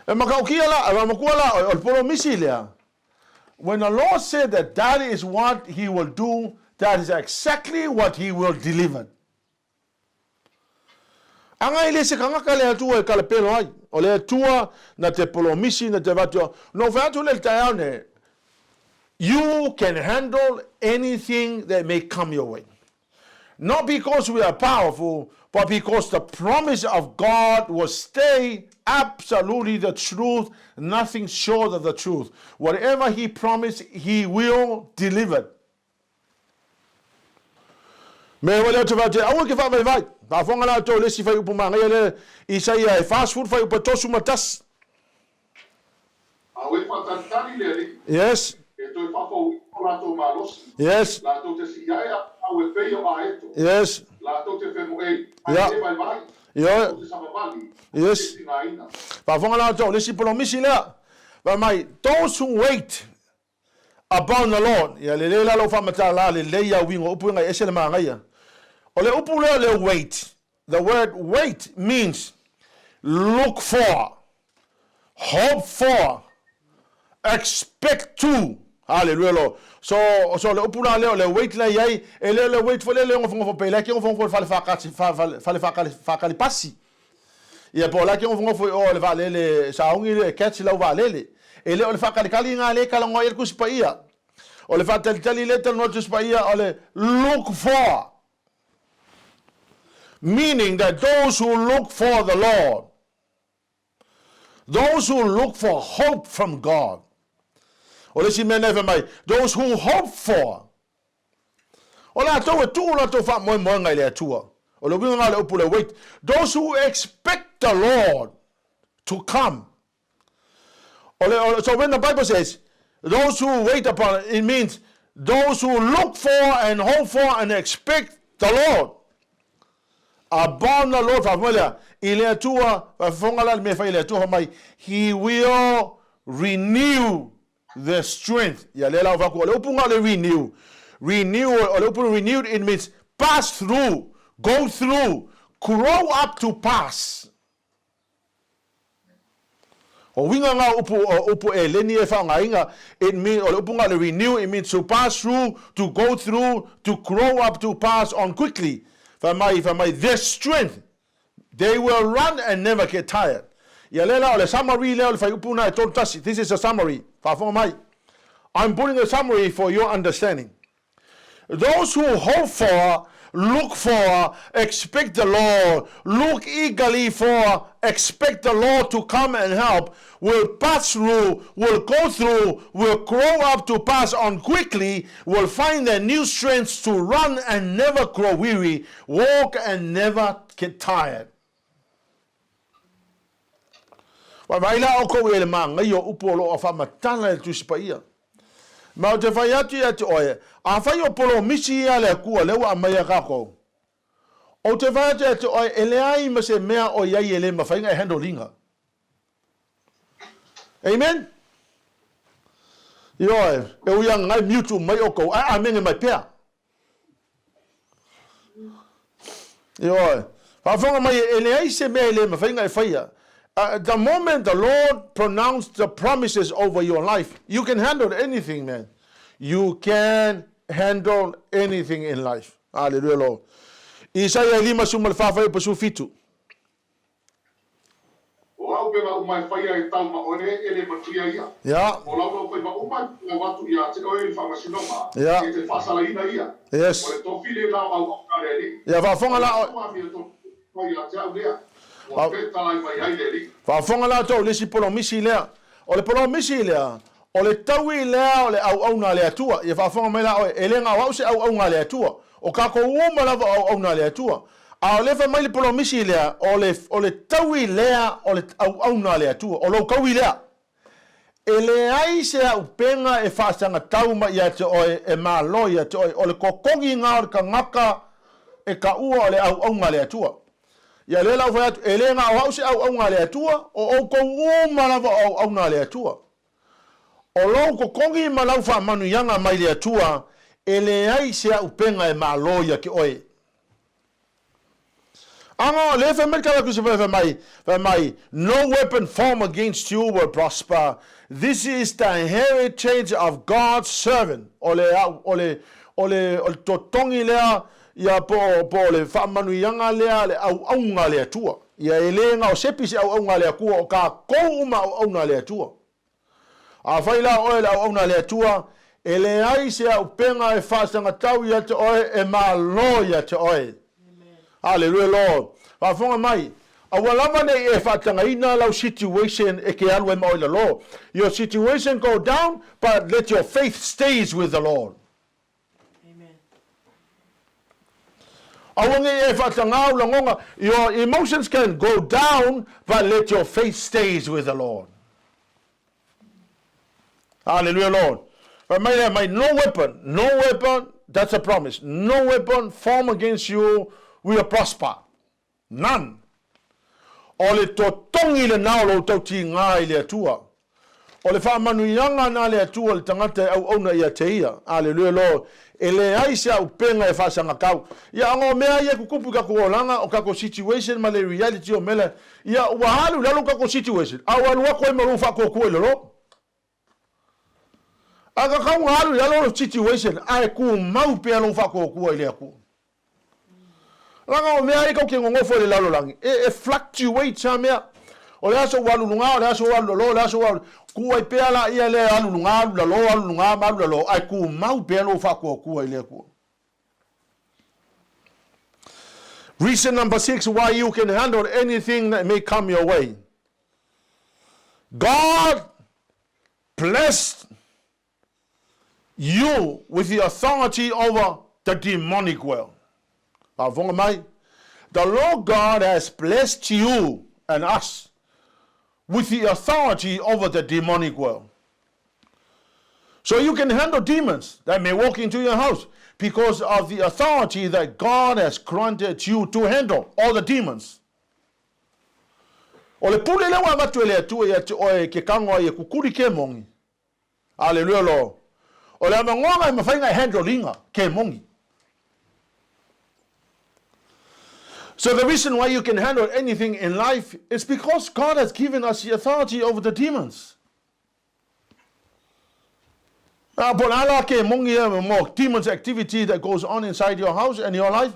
E makaukia la, e whamakua la, o le polomisi lea. When the Lord said that that is what he will do, that is exactly what he will deliver. Aga e le se kagaka le Atua e kalapelo ai. O le Atua na te polomisi na te avatu. Na ou fai atu lea i le taeao nei, you can handle anything that may come your way. Not because we are powerful, but because the promise of God will stay absolutely the truth, nothing short of the truth. Whatever He promised, He will deliver. Me wale atu whāte, aua ke whaavaivai. Whaafonga la tō lesi whai upu māngaia le Isaia e 40 whai upa tosu ma tasi. A ua faatalitali le Alii. Yes. E toe faafouina o latou malosi. Yes. Latou te sii ae a au e pei o aeto. Yes. Latou te femoei, ae le vaivai. Latou te savavali, ae le tigaina. Faafofoga la outou, le isi polomisi lea, fai mai, Those who wait upon the Lord, ia lelei la lou faamatala lelei ia uiga o upu ia e ese le manaia. O le upu lea o le wait, the word wait means look for, hope for, expect to. Hallelujah Lord. So, so le upu la lea o le wait la iai, e le o le wait foi lea le gofogofope, le ke gofogofope fale whakati, fale, fale whakali, whakali pasi. Ia po o la ke gofogofope o le vaalele, saogi le catch lau vaalele. E le o le whakalikali ngā le kalangoa i le Tusi Paia. O le whakatalitali le talanoa Tusi Paia o le look for. Meaning that those who look for the Lord, those who look for hope from God. O le isi mea nei fai mai, those who hope for. O latou e tuu latou faamoemoega i le Atua. O le uiga lena o le upu le wait. Those who expect the Lord to come. O le, o, so when the Bible says, those who wait upon, it means those who look for and hope for and expect the Lord. Upon the Lord, faafofoga lea, i le Atua, faafofoga la le mea e fai e le Atua, fai mai, He will renew their strength. Ia lea la o faku, o le upu nga o le renew. Renew, o le upu renewed, it means pass through, go through, grow up to pass. O uiga nga o upu, o upu eleni e whaongainga, it mean, o le upu nga le renew, it means to pass through, to go through, to grow up, to pass on quickly. Fai mai, fai mai, their strength, they will run and never get tired. Ia lea la, o le summary lea o le whaiupu na e tolu tasi. This is a summary. Whaafonga mai. I'm putting a summary for your understanding. Those who hope for, look for, expect the Lord, look eagerly for, expect the Lord to come and help, will pass through, will go through, will grow up to pass on quickly, will find their new strength to run and never grow weary, walk and never get tired. Vaavaai la oukou i le māgaia o upu o lo o faamatala e le Tusi Paia. Ma ou te fai atu ia te oe, afai o polomisi ia a le Akua lea ua aumai ia kākou, ou te fai atu ia te oe, e leai ma se mea o i ai e le mafai ona e handle ina. Amen? Ioe, e ui ana ngai mute uma mai oukou, ae amene mai pea. Ioe. Faafofoga mai, e leai se mea e le mafai ona e faia. The moment the Lord pronounced the promises over your life, you can handle anything, man. You can handle anything in life. Hallelujah, Lord. Isaia e 54 fuaiupu 17. O au pela uma e faia e tau ma oe e le manuia ia. O laulau faiva uma e pulau atu ia te oe i le faamasinoga, e te faasalaina ia. O le tofi lena o auauna a le Alii. Faafofoga la O le atu amiotonu ia te au lea, ua fetalai mai ai le Alii. Faafofoga la outou i le isi polomisi lea. O le polomisi lea, o le taui lea o le auauna a le Atua. Ia faafofoga mai la oe, e le gao au se auauna a le Atua. O kākou uma lava o auauna a le Atua. A o lea fai mai le polomisi lea, o le, o le taui lea o le auauna a le Atua, o lou taui lea. E leai se auupega e faasagatau mai ia te oe, e malo ia te oe, o le kokogiga o le tagata e taua o le auauna a le Atua. Ia lea la ua fai atu, e le na o au se auauna a le Atua, o outou uma lava o auauna a le Atua. O lou kokogi ma lau faamanuiaga mai le Atua, e leai se auupega e malo ia te oe. Aga o lea fai mai le tala tusi fai mai, fai mai, no weapon formed against you will prosper. This is the heritage of God's servant. O le, o le, o le, o le totogi lea, ia po, po o le faamanuiaga lea, le auauga a le Atua. Ia e le na o sepi se auauga a le Atua, o kākou uma auauna a le Atua. Afai la oe le auauna a le Atua, E leai se auupega e faasagatau ia te oe e malo ia te oe. Hallelujah Lord. Faafofoga mai, aua lava ne i e faatagaina lau situation e ke alu ai ma oe i lalo. Your situation go down, but let your faith stays with the Lord. Aua ne i e faatagā ou lagona. Your emotions can go down, but let your faith stays with the Lord. Hallelujah Lord. Fai mai lea mai, no weapon, no weapon, that's a promise. No weapon formed against you will prosper. None. O le totogi lena o lou tautiga i le Atua. O le faamanuiaga na le Atua i le tagata e auauna ia te Ia. Aleluia Lord. E leai se auupega e faasagatau. Ia ona o mea ia e tutupu i tatou olaga, o tatou situation ma le reality o mea la, ia ua alu i lalo tatou situation, a ua alu atu ai ma lou faatuatua i lalo. A tatau ona alu i lalo le situation ae tumau pea lou faatuatua i le Atua. Leaga o mea ia tou te nonofo i le lalolagi, e fluctuate sa mea. O le aso ua alu luga, o le aso ua alu lalo, o le aso ua alu... Tuu ai pea laia lea e alu luga, alu lalo, alu luga ma alu lalo, ae tumau pea lou faatuatua i le Atua. Reason number 6 why you can handle anything that may come your way. God blessed you with the authority over the demonic world. Faafofoga mai, the Lord God has blessed you and us with the authority over the demonic world. So you can handle demons that may walk into your house because of the authority that God has granted you to handle all the demons. O le pule lea ua avatu e le Atua ia te oe e ke kago ai e kukuli kemogi. Aleluia lo. O le avanoaga e mafai ona e handle ina kemogi. So the reason why you can handle anything in life is because God has given us the authority over the demons. A po o le a la kemogi ia mo demons activity that goes on inside your house and your life,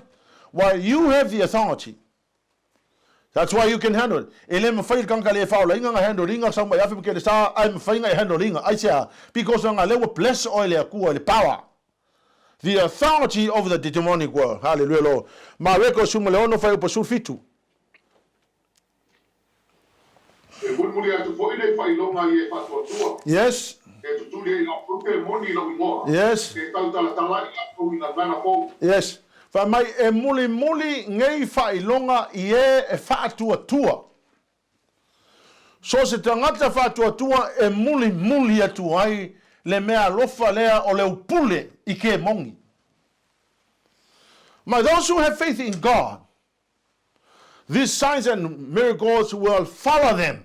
while you have the authority. That's why you can handle it. E le mafai e le tagata le faaolaina ona handle ina sau mai afe ma kelesa ae mafai ona e handle ina. Aisea? Because leaga lea ua bless oe le Atua i le power. The authority over the demonic world. Hallelujah Lord. Mareko 16 fuaiupu 17. E mulimuli atu foi nei faailoga i e faatuatua. Yes. E tutuli ai latou ke moni i lou igoa. Yes. E tautalatala ai latou i gagana fou. Yes. Fai mai, e mulimuli nei faailoga i e e faatuatua. So se tagata faatuatua e mulimuli atu ai le mea alofa lea o le upule i kemoni. Ma those who have faith in God, these signs and miracles will follow them.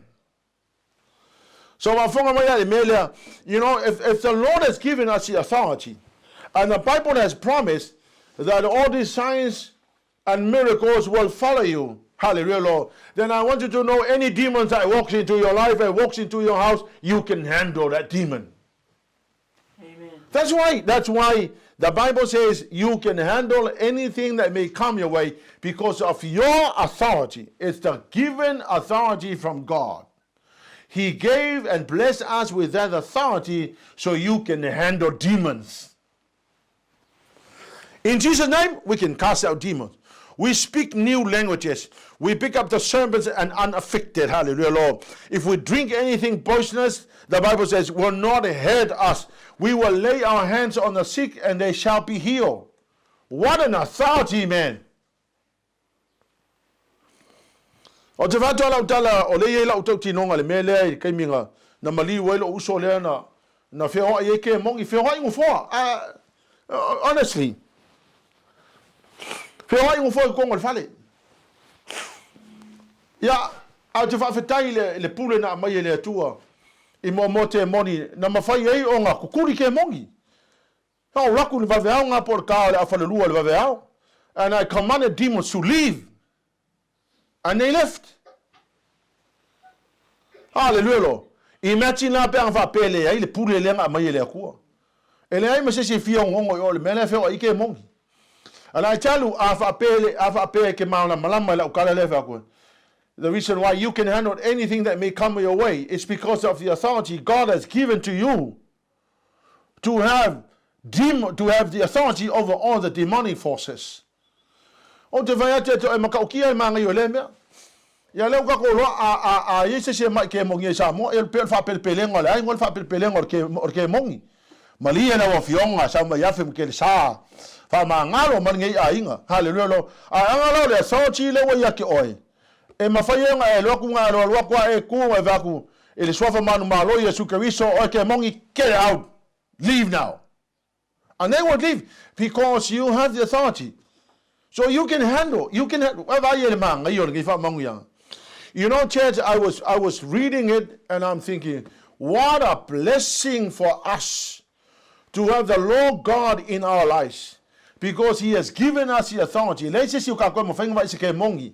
So faafofoga mai la i le mea lea, you know, if the Lord has given us the authority, and the Bible has promised that all these signs and miracles will follow you, hallelujah, Lord, then I want you to know any demons that walks into your life and walks into your house, you can handle that demon. Amen. That's why the Bible says you can handle anything that may come your way because of your authority. It's the given authority from God. He gave and blessed us with that authority so you can handle demons. In Jesus' name, we can cast out demons. We speak new languages. We pick up the serpents and unaffected. Hallelujah, Lord. If we drink anything poisonous, the Bible says, will not hurt us. We will lay our hands on the sick and they shall be healed. What an authority, man. O te fa'atoa lau tala, o lea e i ai la'u tautinoga i le mea lea i le taimi na na maliu ai lo'u uso lea na na feoa'i ai kemoni, feoa'i nofoa, honestly, feoa'i nofoa i totonu o le fale. Ia, ae ou te faafetai i le, le pule na aumai e le Atua i moamoa temoni na mafai ai ona kukuli kemoni. Na ou laku i le vaveao na po o le ta o le afalelua i le vaveao, and I commanded demons to leave. And they left. Hallelujah Lord. Imagine la pe a na faapea e leai le pule lea na aumai e le Atua. E leai ma se isi e fia ogaoga i o i le mea lea e feoai kemoni. And I tell you, a faapea, a faapea e ke malamalama i lau tala lea e fai atu ai, The reason why you can handle anything that may come your way is because of the authority God has given to you. to have dem to have the authority over all the demonic forces. Ou te fai atu e te e makaukia e māngai o lea mea. Ia lea ua tatou iloa a, a, a i ai se isi e mai kemonia i Samoa, ia pei o le faapelepelega o le aiga o le faapelepelega o le, ke, o le kemogi. Malie lau afioga, sau mai afe ma kelesa, faamagalo ma lenei aiga. Haleluia lo. Ae aga la o le authority lea ua ia te oe, e mafai ai ona e alu atu na alu alu atu a e tu e vaai atu i le suafa manumalo Iesu Keriso, oe kemogi, get out, leave now. And they would leave because you have the authority. So you can handle, you can handle. You know, church, I was, I was reading it and I'm thinking, what a blessing for us to have the Lord God in our lives because He has given us the authority. Leai se isi o kākou e mafai ona vaai i se kemogi.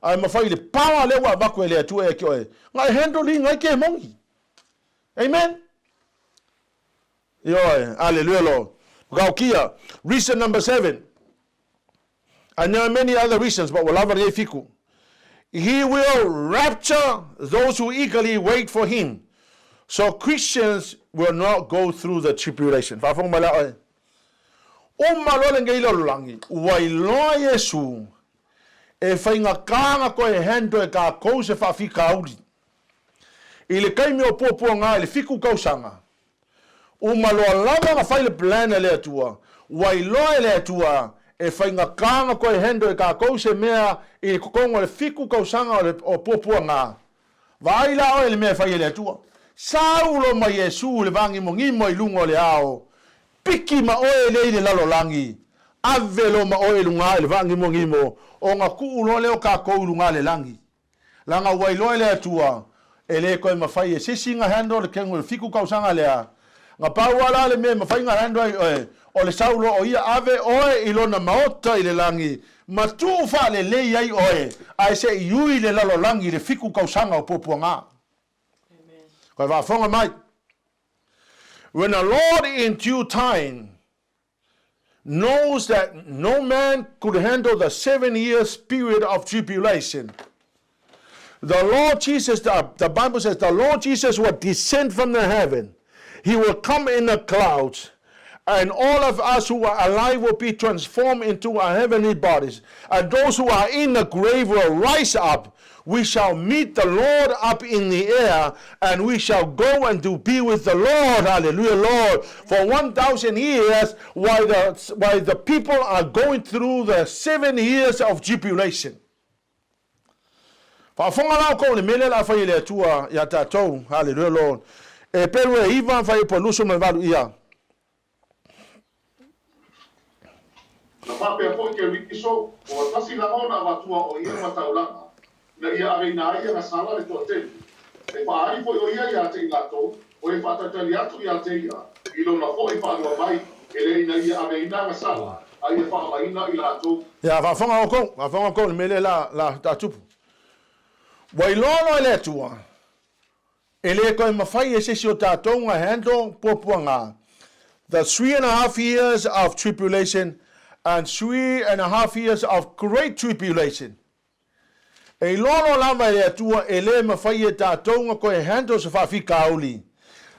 Ae mafai i le power lea ua avatu e le Atua ia te oe, na e handle ina ai kemogi. Amen? Ioe, aleluia Lord. Whakaokia. Reason number seven. And there are many other reasons, but ua lava lenei fiku. He will rapture those who eagerly wait for him. So Christians will not go through the tribulation. Faafofoga mai la oe. Uma loa lenei lalolagi, ua iloa Iesu e faigata ona toe handle e tatou se faafitauli. I le taimi o puapuaga i le fitu tausaga, Uma loa lava ona fai le plan a le Atua, ua iloa e le Atua e faigata ona toe handle e tatou se mea i le totonu o le fitu tausaga o le o puapuaga. Vaai la oe i le mea e fai e le Atua. Saulo ma Iesu i le vagimogimo i luga o le ao, piki ma oe lea i le lalolagi, ave loa ma oe i luga i le vagimogimo, ona tuu loa lea o tatou i luga le lagi. Leaga ua iloa e le Atua, e le toe mafai e se isi ona handle le kenu o le fitu tausaga lea. Na pau lava la le mea e mafai ona handle ai oe, o le sau loa o ia ave oe i lona maota i le lagi, ma tuu faalelei ai oe, ae se i ui le lalolagi i le fitu tausaga o puapuaga. Koe faafofoga mai. When the Lord in due time knows that no man could handle the seven years period of tribulation. The Lord Jesus, the, the Bible says, the Lord Jesus will descend from the heaven. He will come in the clouds and all of us who are alive will be transformed into our heavenly bodies. And those who are in the grave will rise up. We shall meet the Lord up in the air, and we shall go and to be with the Lord. Hallelujah, Lord. For 1,000 years, while the, while the people are going through the seven years of tribulation. Faafofoga la outou i le mea lea o le a fai e le Atua ia tatou. Hallelujah, Lord. E pelu e iva, fai upu e 28 ia. Na faapea foi Keriso, ua tasi lava ona avatua o ia ma taulaga, ina ia aveina ai agasala le toatele. E faaali foi o ia ia te i latou, o e faatalitali atu ia te ia, i lona foi faalua mai, e le ina ia aveina agasala, a ia faamaina i latou. Ia, faafofoga outou, faafofoga outou i le mea lea la, la, la tupu. Ua iloa loa e le Atua, E le toe mafai e se isi o tatou ona handle puapuaga the 3.5 years of tribulation and 3.5 years of great tribulation. E iloa loa lava e le Atua e le mafai e tatou ona toe handle se faafitauli.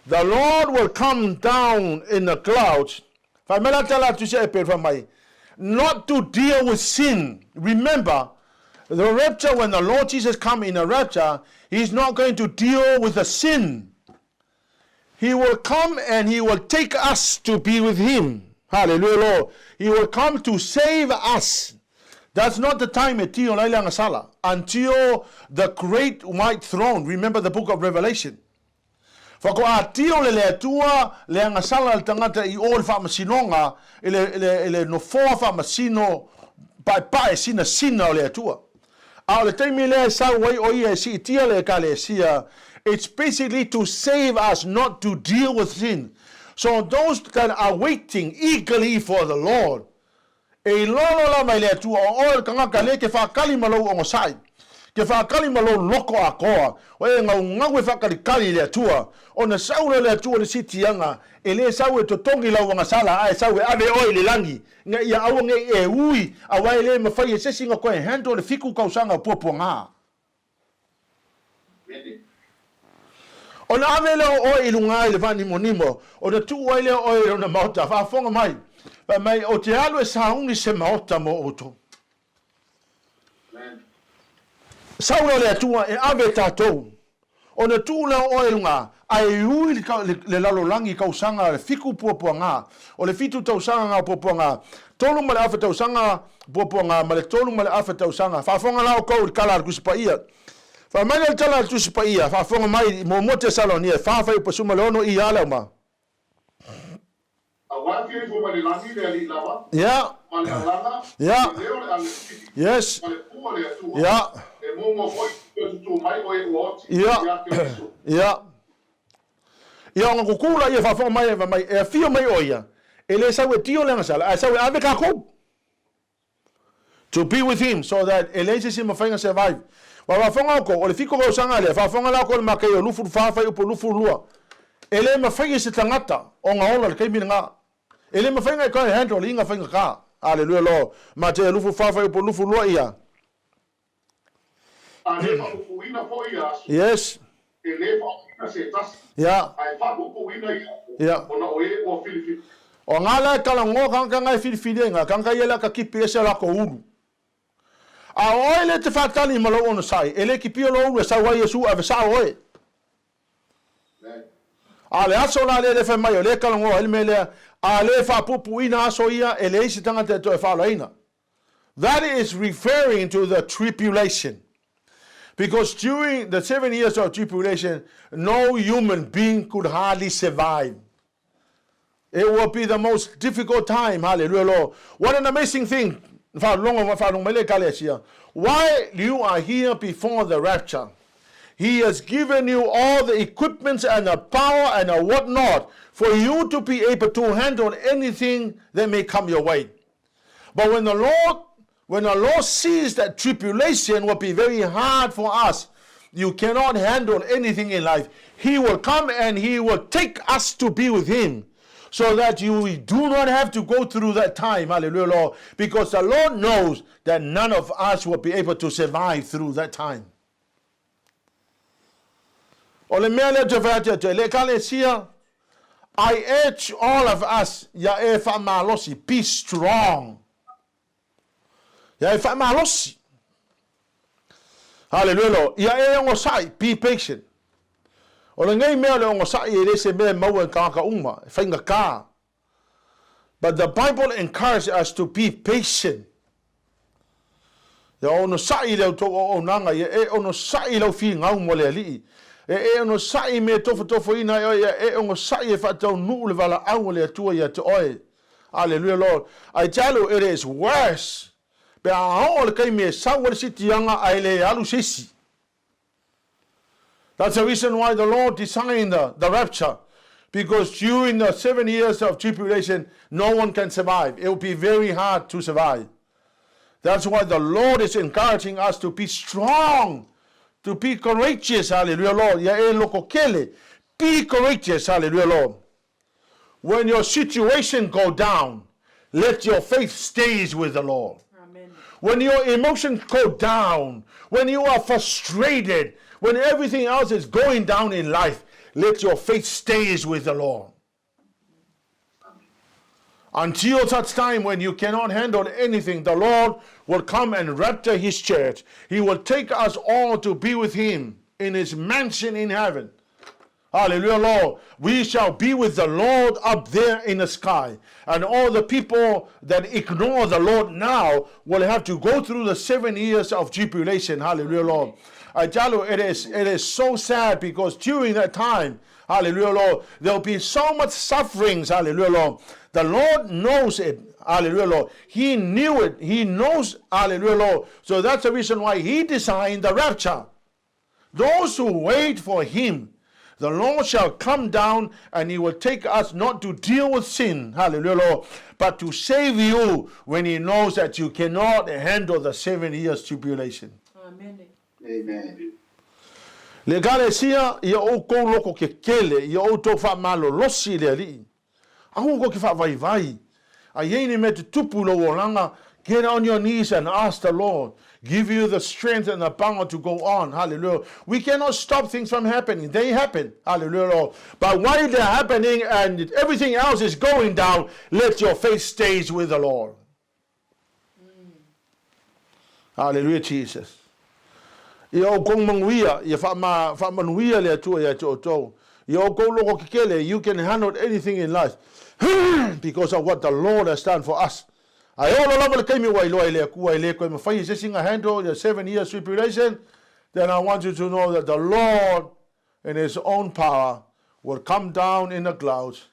The Lord will come down in the clouds. Fai mai la tala atu se e fai mai, not to deal with sin. Remember, the rapture, when the Lord Jesus come in a rapture, he's not going to deal with the sin. He will come and he will take us to be with him. Hallelujah, Lord. He will come to save us. That's not the time e tio lai le agasala. Until the great white throne. Remember the book of Revelation. Faatoa tio le le Atua le agasala le tagata i o i le faamasinoga, i le, i le, i le nofoa faamasino paepae sinasina o le Atua. A o le taimi lea e sau ai o ia e siitia le Ekalesia, it's basically to save us, not to deal with sin. So those that are waiting eagerly for the Lord, E iloa loa lava e le Atua o oe o le tagata lea ke faakali ma lou ogasai, ke faakali ma lou loko atoa, o e gaugau e faakalikali i le Atua. Ona sau lea o le Atua i le sitiaga, e le sau e totogi lau agasala, ae sau e ave oe i le lagi, ina ia aua nei e ui, aua e le mafai e se isi ona toe handle le fitu tausaga o puapuaga. Ona ave lea o oe i luga i le faanimonimo, ona tuu ai lea o oe i lona maota, faafofoga mai, fai mai, Ou te alu e sauni se maota mo outou. Sau lea o le Atua e ave tatou, ona tuu lea o oe i luga, ae ui le lalolagi i tausaga e fitu puapuaga, o le fitu tausaga na o puapuaga, 3.5 tausaga puapuaga ma le 3.5 tausaga. Faafofoga la outou i le tala a le Tusi Paia. Fai mai lea o le tala a le Tusi Paia, faafofoga mai i muamua Tesalonia 4 fuaiupu 16 i a le auma. Aua e fia ifo mai le lagi le Alii lava, ma le alaga, le leo o le aletili, ma le pū a le Atua, e muamua foi toe tutū mai o e ua oti ia Keriso. Ia. Ia ona tutū laia, faafofoga mai, fai mai, e afio mai o ia, e le sau e tio le agasala, ae sau e ave tatou. To be with him so that e leai se isi e mafai ona survive. Ua faafofoga outou, o le fitu tausaga lea, faafofoga la outou i le Mataio 24 fuaiupu 22. E le mafai e se tagata ona ola i le taimi lena. E le mafai ona e toe handle ina faigata. Aleluia Lord. Mataio 24 fuaiupu 22 ia. A le faapupuina foi ia aso, e le faaofiina se tasi, ae faapupuina ia aso, ona o e ua filifili. O nga la e talanoa tagata nga e filifili ai nga tagata ia le a ta tipi ese latou ulu. A o oe le te faatali ma lou onosai, e le tipia lou ulu e sau ai Iesu ave sao oe. A o le aso la lea le fai mai o lea e talanoa ai le mea lea, a le faapuupuuina aso ia, e leai se tagata e toe faaolaina. That is referring to the tribulation. Because during the 7 years of tribulation, no human being could hardly survive. It will be the most difficult time. Hallelujah, Lord. What an amazing thing. While you are here before the rapture, He has given you all the equipment and the power and the whatnot for you to be able to handle anything that may come your way. But when the Lord sees that tribulation will be very hard for us, you cannot handle anything in life, He will come and He will take us to be with Him so that you do not have to go through that time. Hallelujah, Lord. Because the Lord knows that none of us will be able to survive through that time. O le mea lea te whai atu le ekalesia, I urge all of us, ia e faamalosi, be strong. Ia e faamalosi. Hallelujah, Lord. Ia e ogosai, be patient. O le nei mea le ogosai e le se mea e maua e tagata uma, e faigata. But the Bible encourages us to be patient. Ia onosai le outou auaunaga, ia e onosai lau finau mo le Alii. E e onosai me tofotofoina e oe, ia e onosai e faataunuu le valaau o le Atua ia te oe. Hallelujah, Lord. I tell you, it is worse. Pe a oo le taimi e sau ai le sitiaga ae le alu se isi. That's the reason why the Lord designed the rapture. Because during the 7 years of tribulation, no one can survive. It will be very hard to survive. That's why the Lord is encouraging us to be strong, to be courageous. Hallelujah, Lord. Ia e lokokele. Be courageous. Hallelujah, Lord. When your situation go down, let your faith stays with the Lord. Amen. When your emotions go down, when you are frustrated, when everything else is going down in life, let your faith stays with the Lord. Until such time when you cannot handle anything, the Lord will come and rapture His church. He will take us all to be with Him in His mansion in heaven. Hallelujah, Lord. We shall be with the Lord up there in the sky. And all the people that ignore the Lord now will have to go through the 7 years of tribulation. Hallelujah, Lord. I tell you, it is so sad because during that time, hallelujah, Lord, there will be so much sufferings. Hallelujah, Lord. The Lord knows it. Hallelujah, Lord. He knew it. He knows. Hallelujah, Lord. So that's the reason why He designed the rapture. Those who wait for Him, the Lord shall come down and He will take us not to deal with sin, hallelujah, Lord, but to save you when He knows that you cannot handle the 7 years tribulation. Amen. Amen. Le ekalesia, ia outou loko kekele, ia outou faamalolosi i le Alii. Aua kou te faavaivai. A iai ni mea tutupu i lou olaga, Get on your knees and ask the Lord give you the strength and the power to go on. Hallelujah. We cannot stop things from happening. They happen. Hallelujah, Lord. But while they're happening and everything else is going down, let your faith stays with the Lord. Hallelujah, Jesus. Ia oukou manuia, ia faamanuia le Atua ia te outou. Ia oukou loko kekele, you can handle anything in life because of what the Lord has done for us. Ae oo lava le taimi ua iloa e le Atua e le toe mafai e se isi ona handle the 7 years tribulation, then I want you to know that the Lord in His own power will come down in the clouds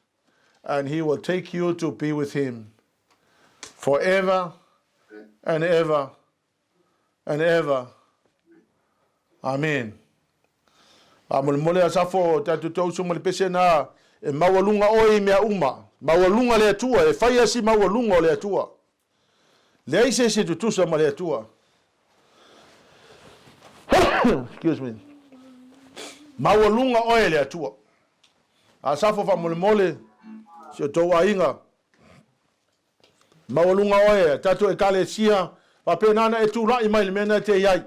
and He will take you to be with Him forever and ever and ever. Amen. Faamolemole Asafo tatou tausu ma le pese na e maualuga oe i mea uma. Maualuga le Atua, e fai asi maualuga o le Atua. Leai se isi tutusa ma le Atua. Excuse me. Maualuga oe le Atua. Asafo faamolemole si o tou aiga. Maualuga oe, tatou ekalesia, faapena na e tula'i mai le mea na e te iai.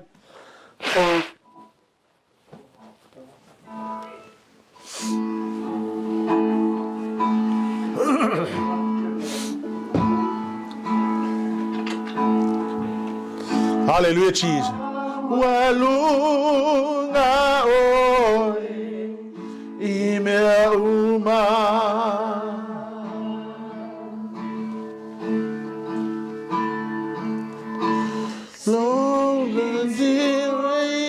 Hallelujah, Jesus. Ua luga oe i mea uma. Lo i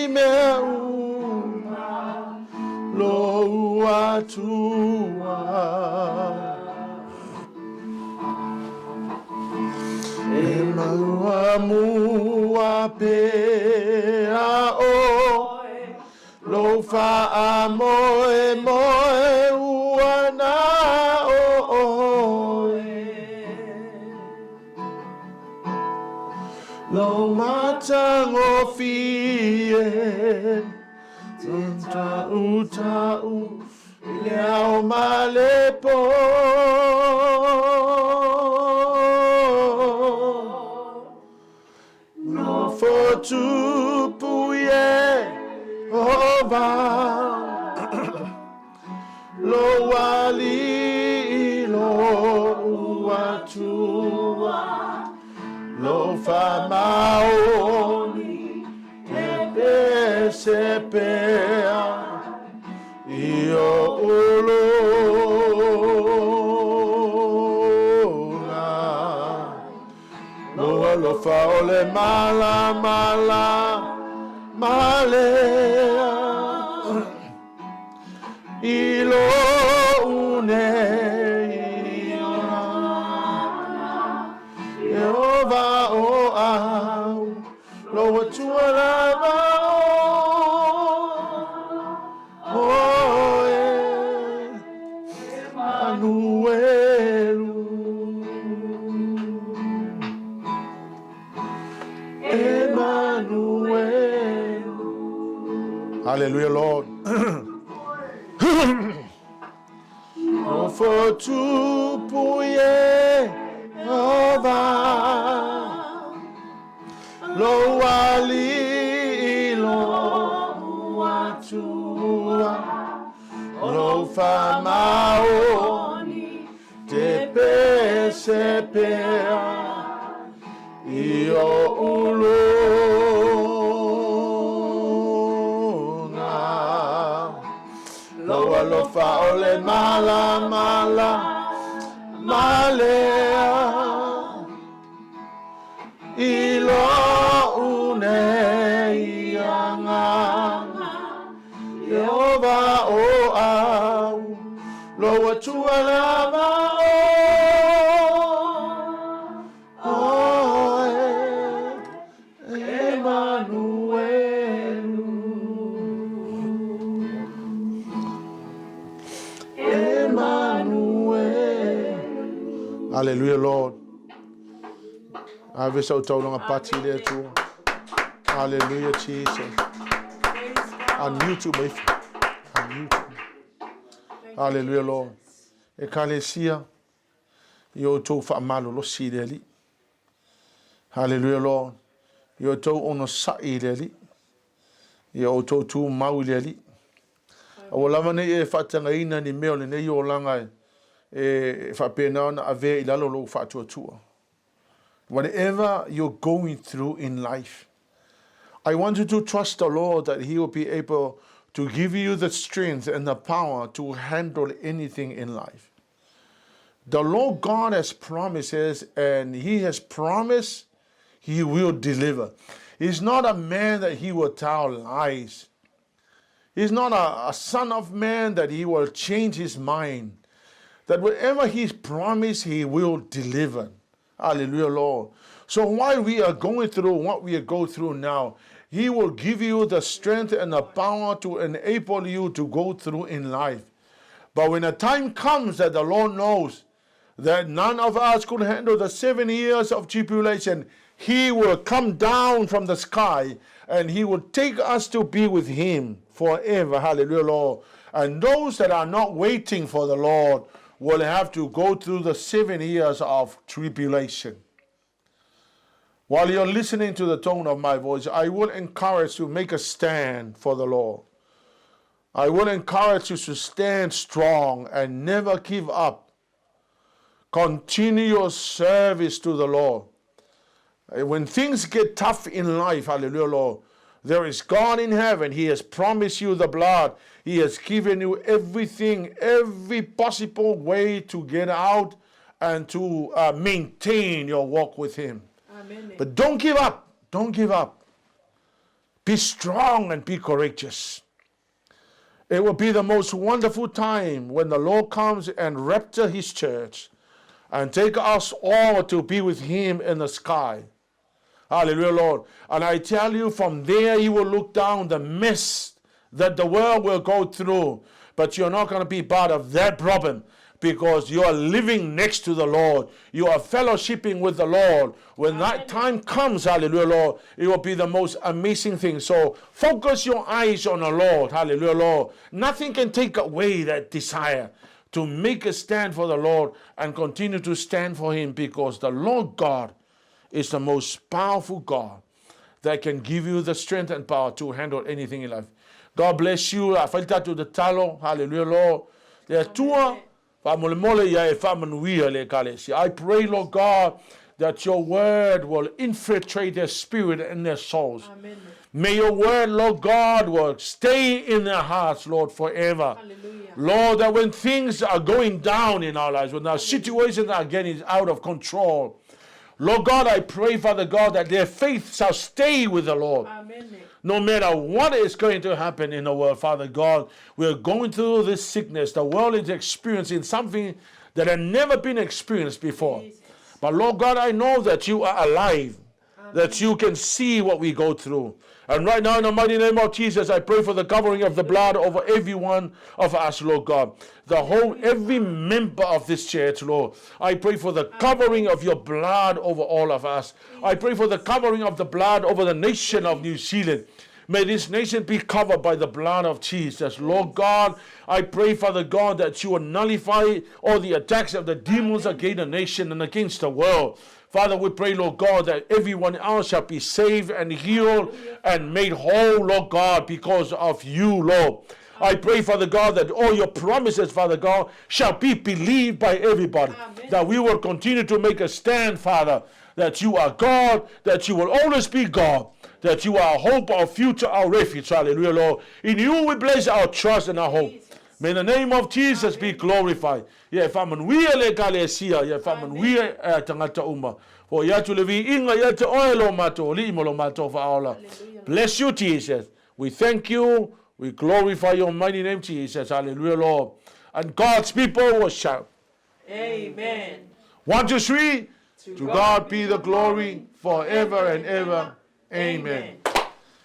mea uma, lo Atua. E maua pea oe, lo faamoe moe ua na o oe. Lo matagofie, tau tau, i le ao ma le po. Nofo tupu Iehova, lo alii lo Atua, lo faamaoni te pese pea i o uluga. Lo alofa o le mala mala malea i lo une Iehova o au lo Atua lava o oe Emanuelu. Emmanuel. Hallelujah, Lord. Nofo tupu Iehova, lo alii lo Atua, lo faamaoni te pese pea i o uluga. Lo alofa o le mala mala malea i lo une agaga Iehova o au lo Atua lava o oe Emanuelu. Emmanuel. Hallelujah, Lord. Ave sau taulaga pati le Atua. Hallelujah, Jesus. Unmute mai. Unmute. Hallelujah, Lord. Ekalesia, i o tou faamalolosi i le Alii. Hallelujah Lord. Ia outou onosai i le Alii. Ia outou tumau i le Alii. Aua lava ne i e faatagaina ni mea o lenei olaga e faapena ona avea i lalo lou faatuatua. Whatever you're going through in life, I want you to trust the Lord that He will be able to give you the strength and the power to handle anything in life. The Lord God has promises, and He has promised He will deliver. He's not a man that He will tell lies. He's not a, a son of man that he will change his mind. That whatever he's promised, he will deliver. Hallelujah, Lord. So while we are going through what we go through now, He will give you the strength and the power to enable you to go through in life. But when the time comes that the Lord knows that none of us could handle the 7 years of tribulation, He will come down from the sky and He will take us to be with Him forever. Hallelujah, Lord. And those that are not waiting for the Lord will have to go through the 7 years of tribulation. While you're listening to the tone of my voice, I will encourage you to make a stand for the Lord. I will encourage you to stand strong and never give up. Continue your service to the Lord. When things get tough in life, hallelujah, Lord, there is God in heaven. He has promised you the blood. He has given you everything, every possible way to get out and to maintain your walk with Him. Amen. But don't give up. Don't give up. Be strong and be courageous. It will be the most wonderful time when the Lord comes and rapture His church and take us all to be with Him in the sky. Hallelujah, Lord. And I tell you, from there you will look down the mess that the world will go through. But you're not going to be part of that problem, because you are living next to the Lord. You are fellowshipping with the Lord. When that time comes, hallelujah, Lord, it will be the most amazing thing. So focus your eyes on the Lord, hallelujah, Lord. Nothing can take away that desire to make a stand for the Lord and continue to stand for Him, because the Lord God is the most powerful God that can give you the strength and power to handle anything in life. God bless you. Afai tatou tatalo, hallelujah, Lord. Le Atua, faamolemole ia e faamanuia le Ekalesia. I pray, Lord God, that your word will infiltrate their spirit and their souls. Amen. May your word, Lord God, will stay in their hearts, Lord, forever. Hallelujah. Lord, that when things are going down in our lives, when our situations are getting out of control, Lord God, I pray, Father God, that their faith shall stay with the Lord. Amen. No matter what is going to happen in the world, Father God, we are going through this sickness. The world is experiencing something that had never been experienced before. Jesus. But Lord God, I know that you are alive, Amen. that you can see what we go through. And right now, in the mighty name of Jesus, I pray for the covering of the blood over every one of us, Lord God. The whole, every member of this church, Lord. I pray for the covering of your blood over all of us. I pray for the covering of the blood over the nation of New Zealand. May this nation be covered by the blood of Jesus. Lord God, I pray, Father God, that you will nullify all the attacks of the demons against the nation and against the world. Father, we pray, Lord God, that everyone else shall be saved and healed and made whole, Lord God, because of you, Lord. I pray, Father God, that all your promises, Father God, shall be believed by everybody. Amen. That we will continue to make a stand, Father, that you are God, that you will always be God, that you are our hope, our future, our refuge. Hallelujah, Lord. In you we place our trust and our hope. Jesus. May the name of Jesus be glorified. Ia e faamanuia le Ekalesia, ia e faamanuia e tagata uma. Fo'i atu le viiga ia te oe lo matou Alii ma lo matou Faaola. Hallelujah. Bless you, Jesus. We thank you. We glorify your mighty name, Jesus. Hallelujah, Lord. And God's people will shout. Amen. 1, 2, 3. To God be the glory forever and ever. Amen.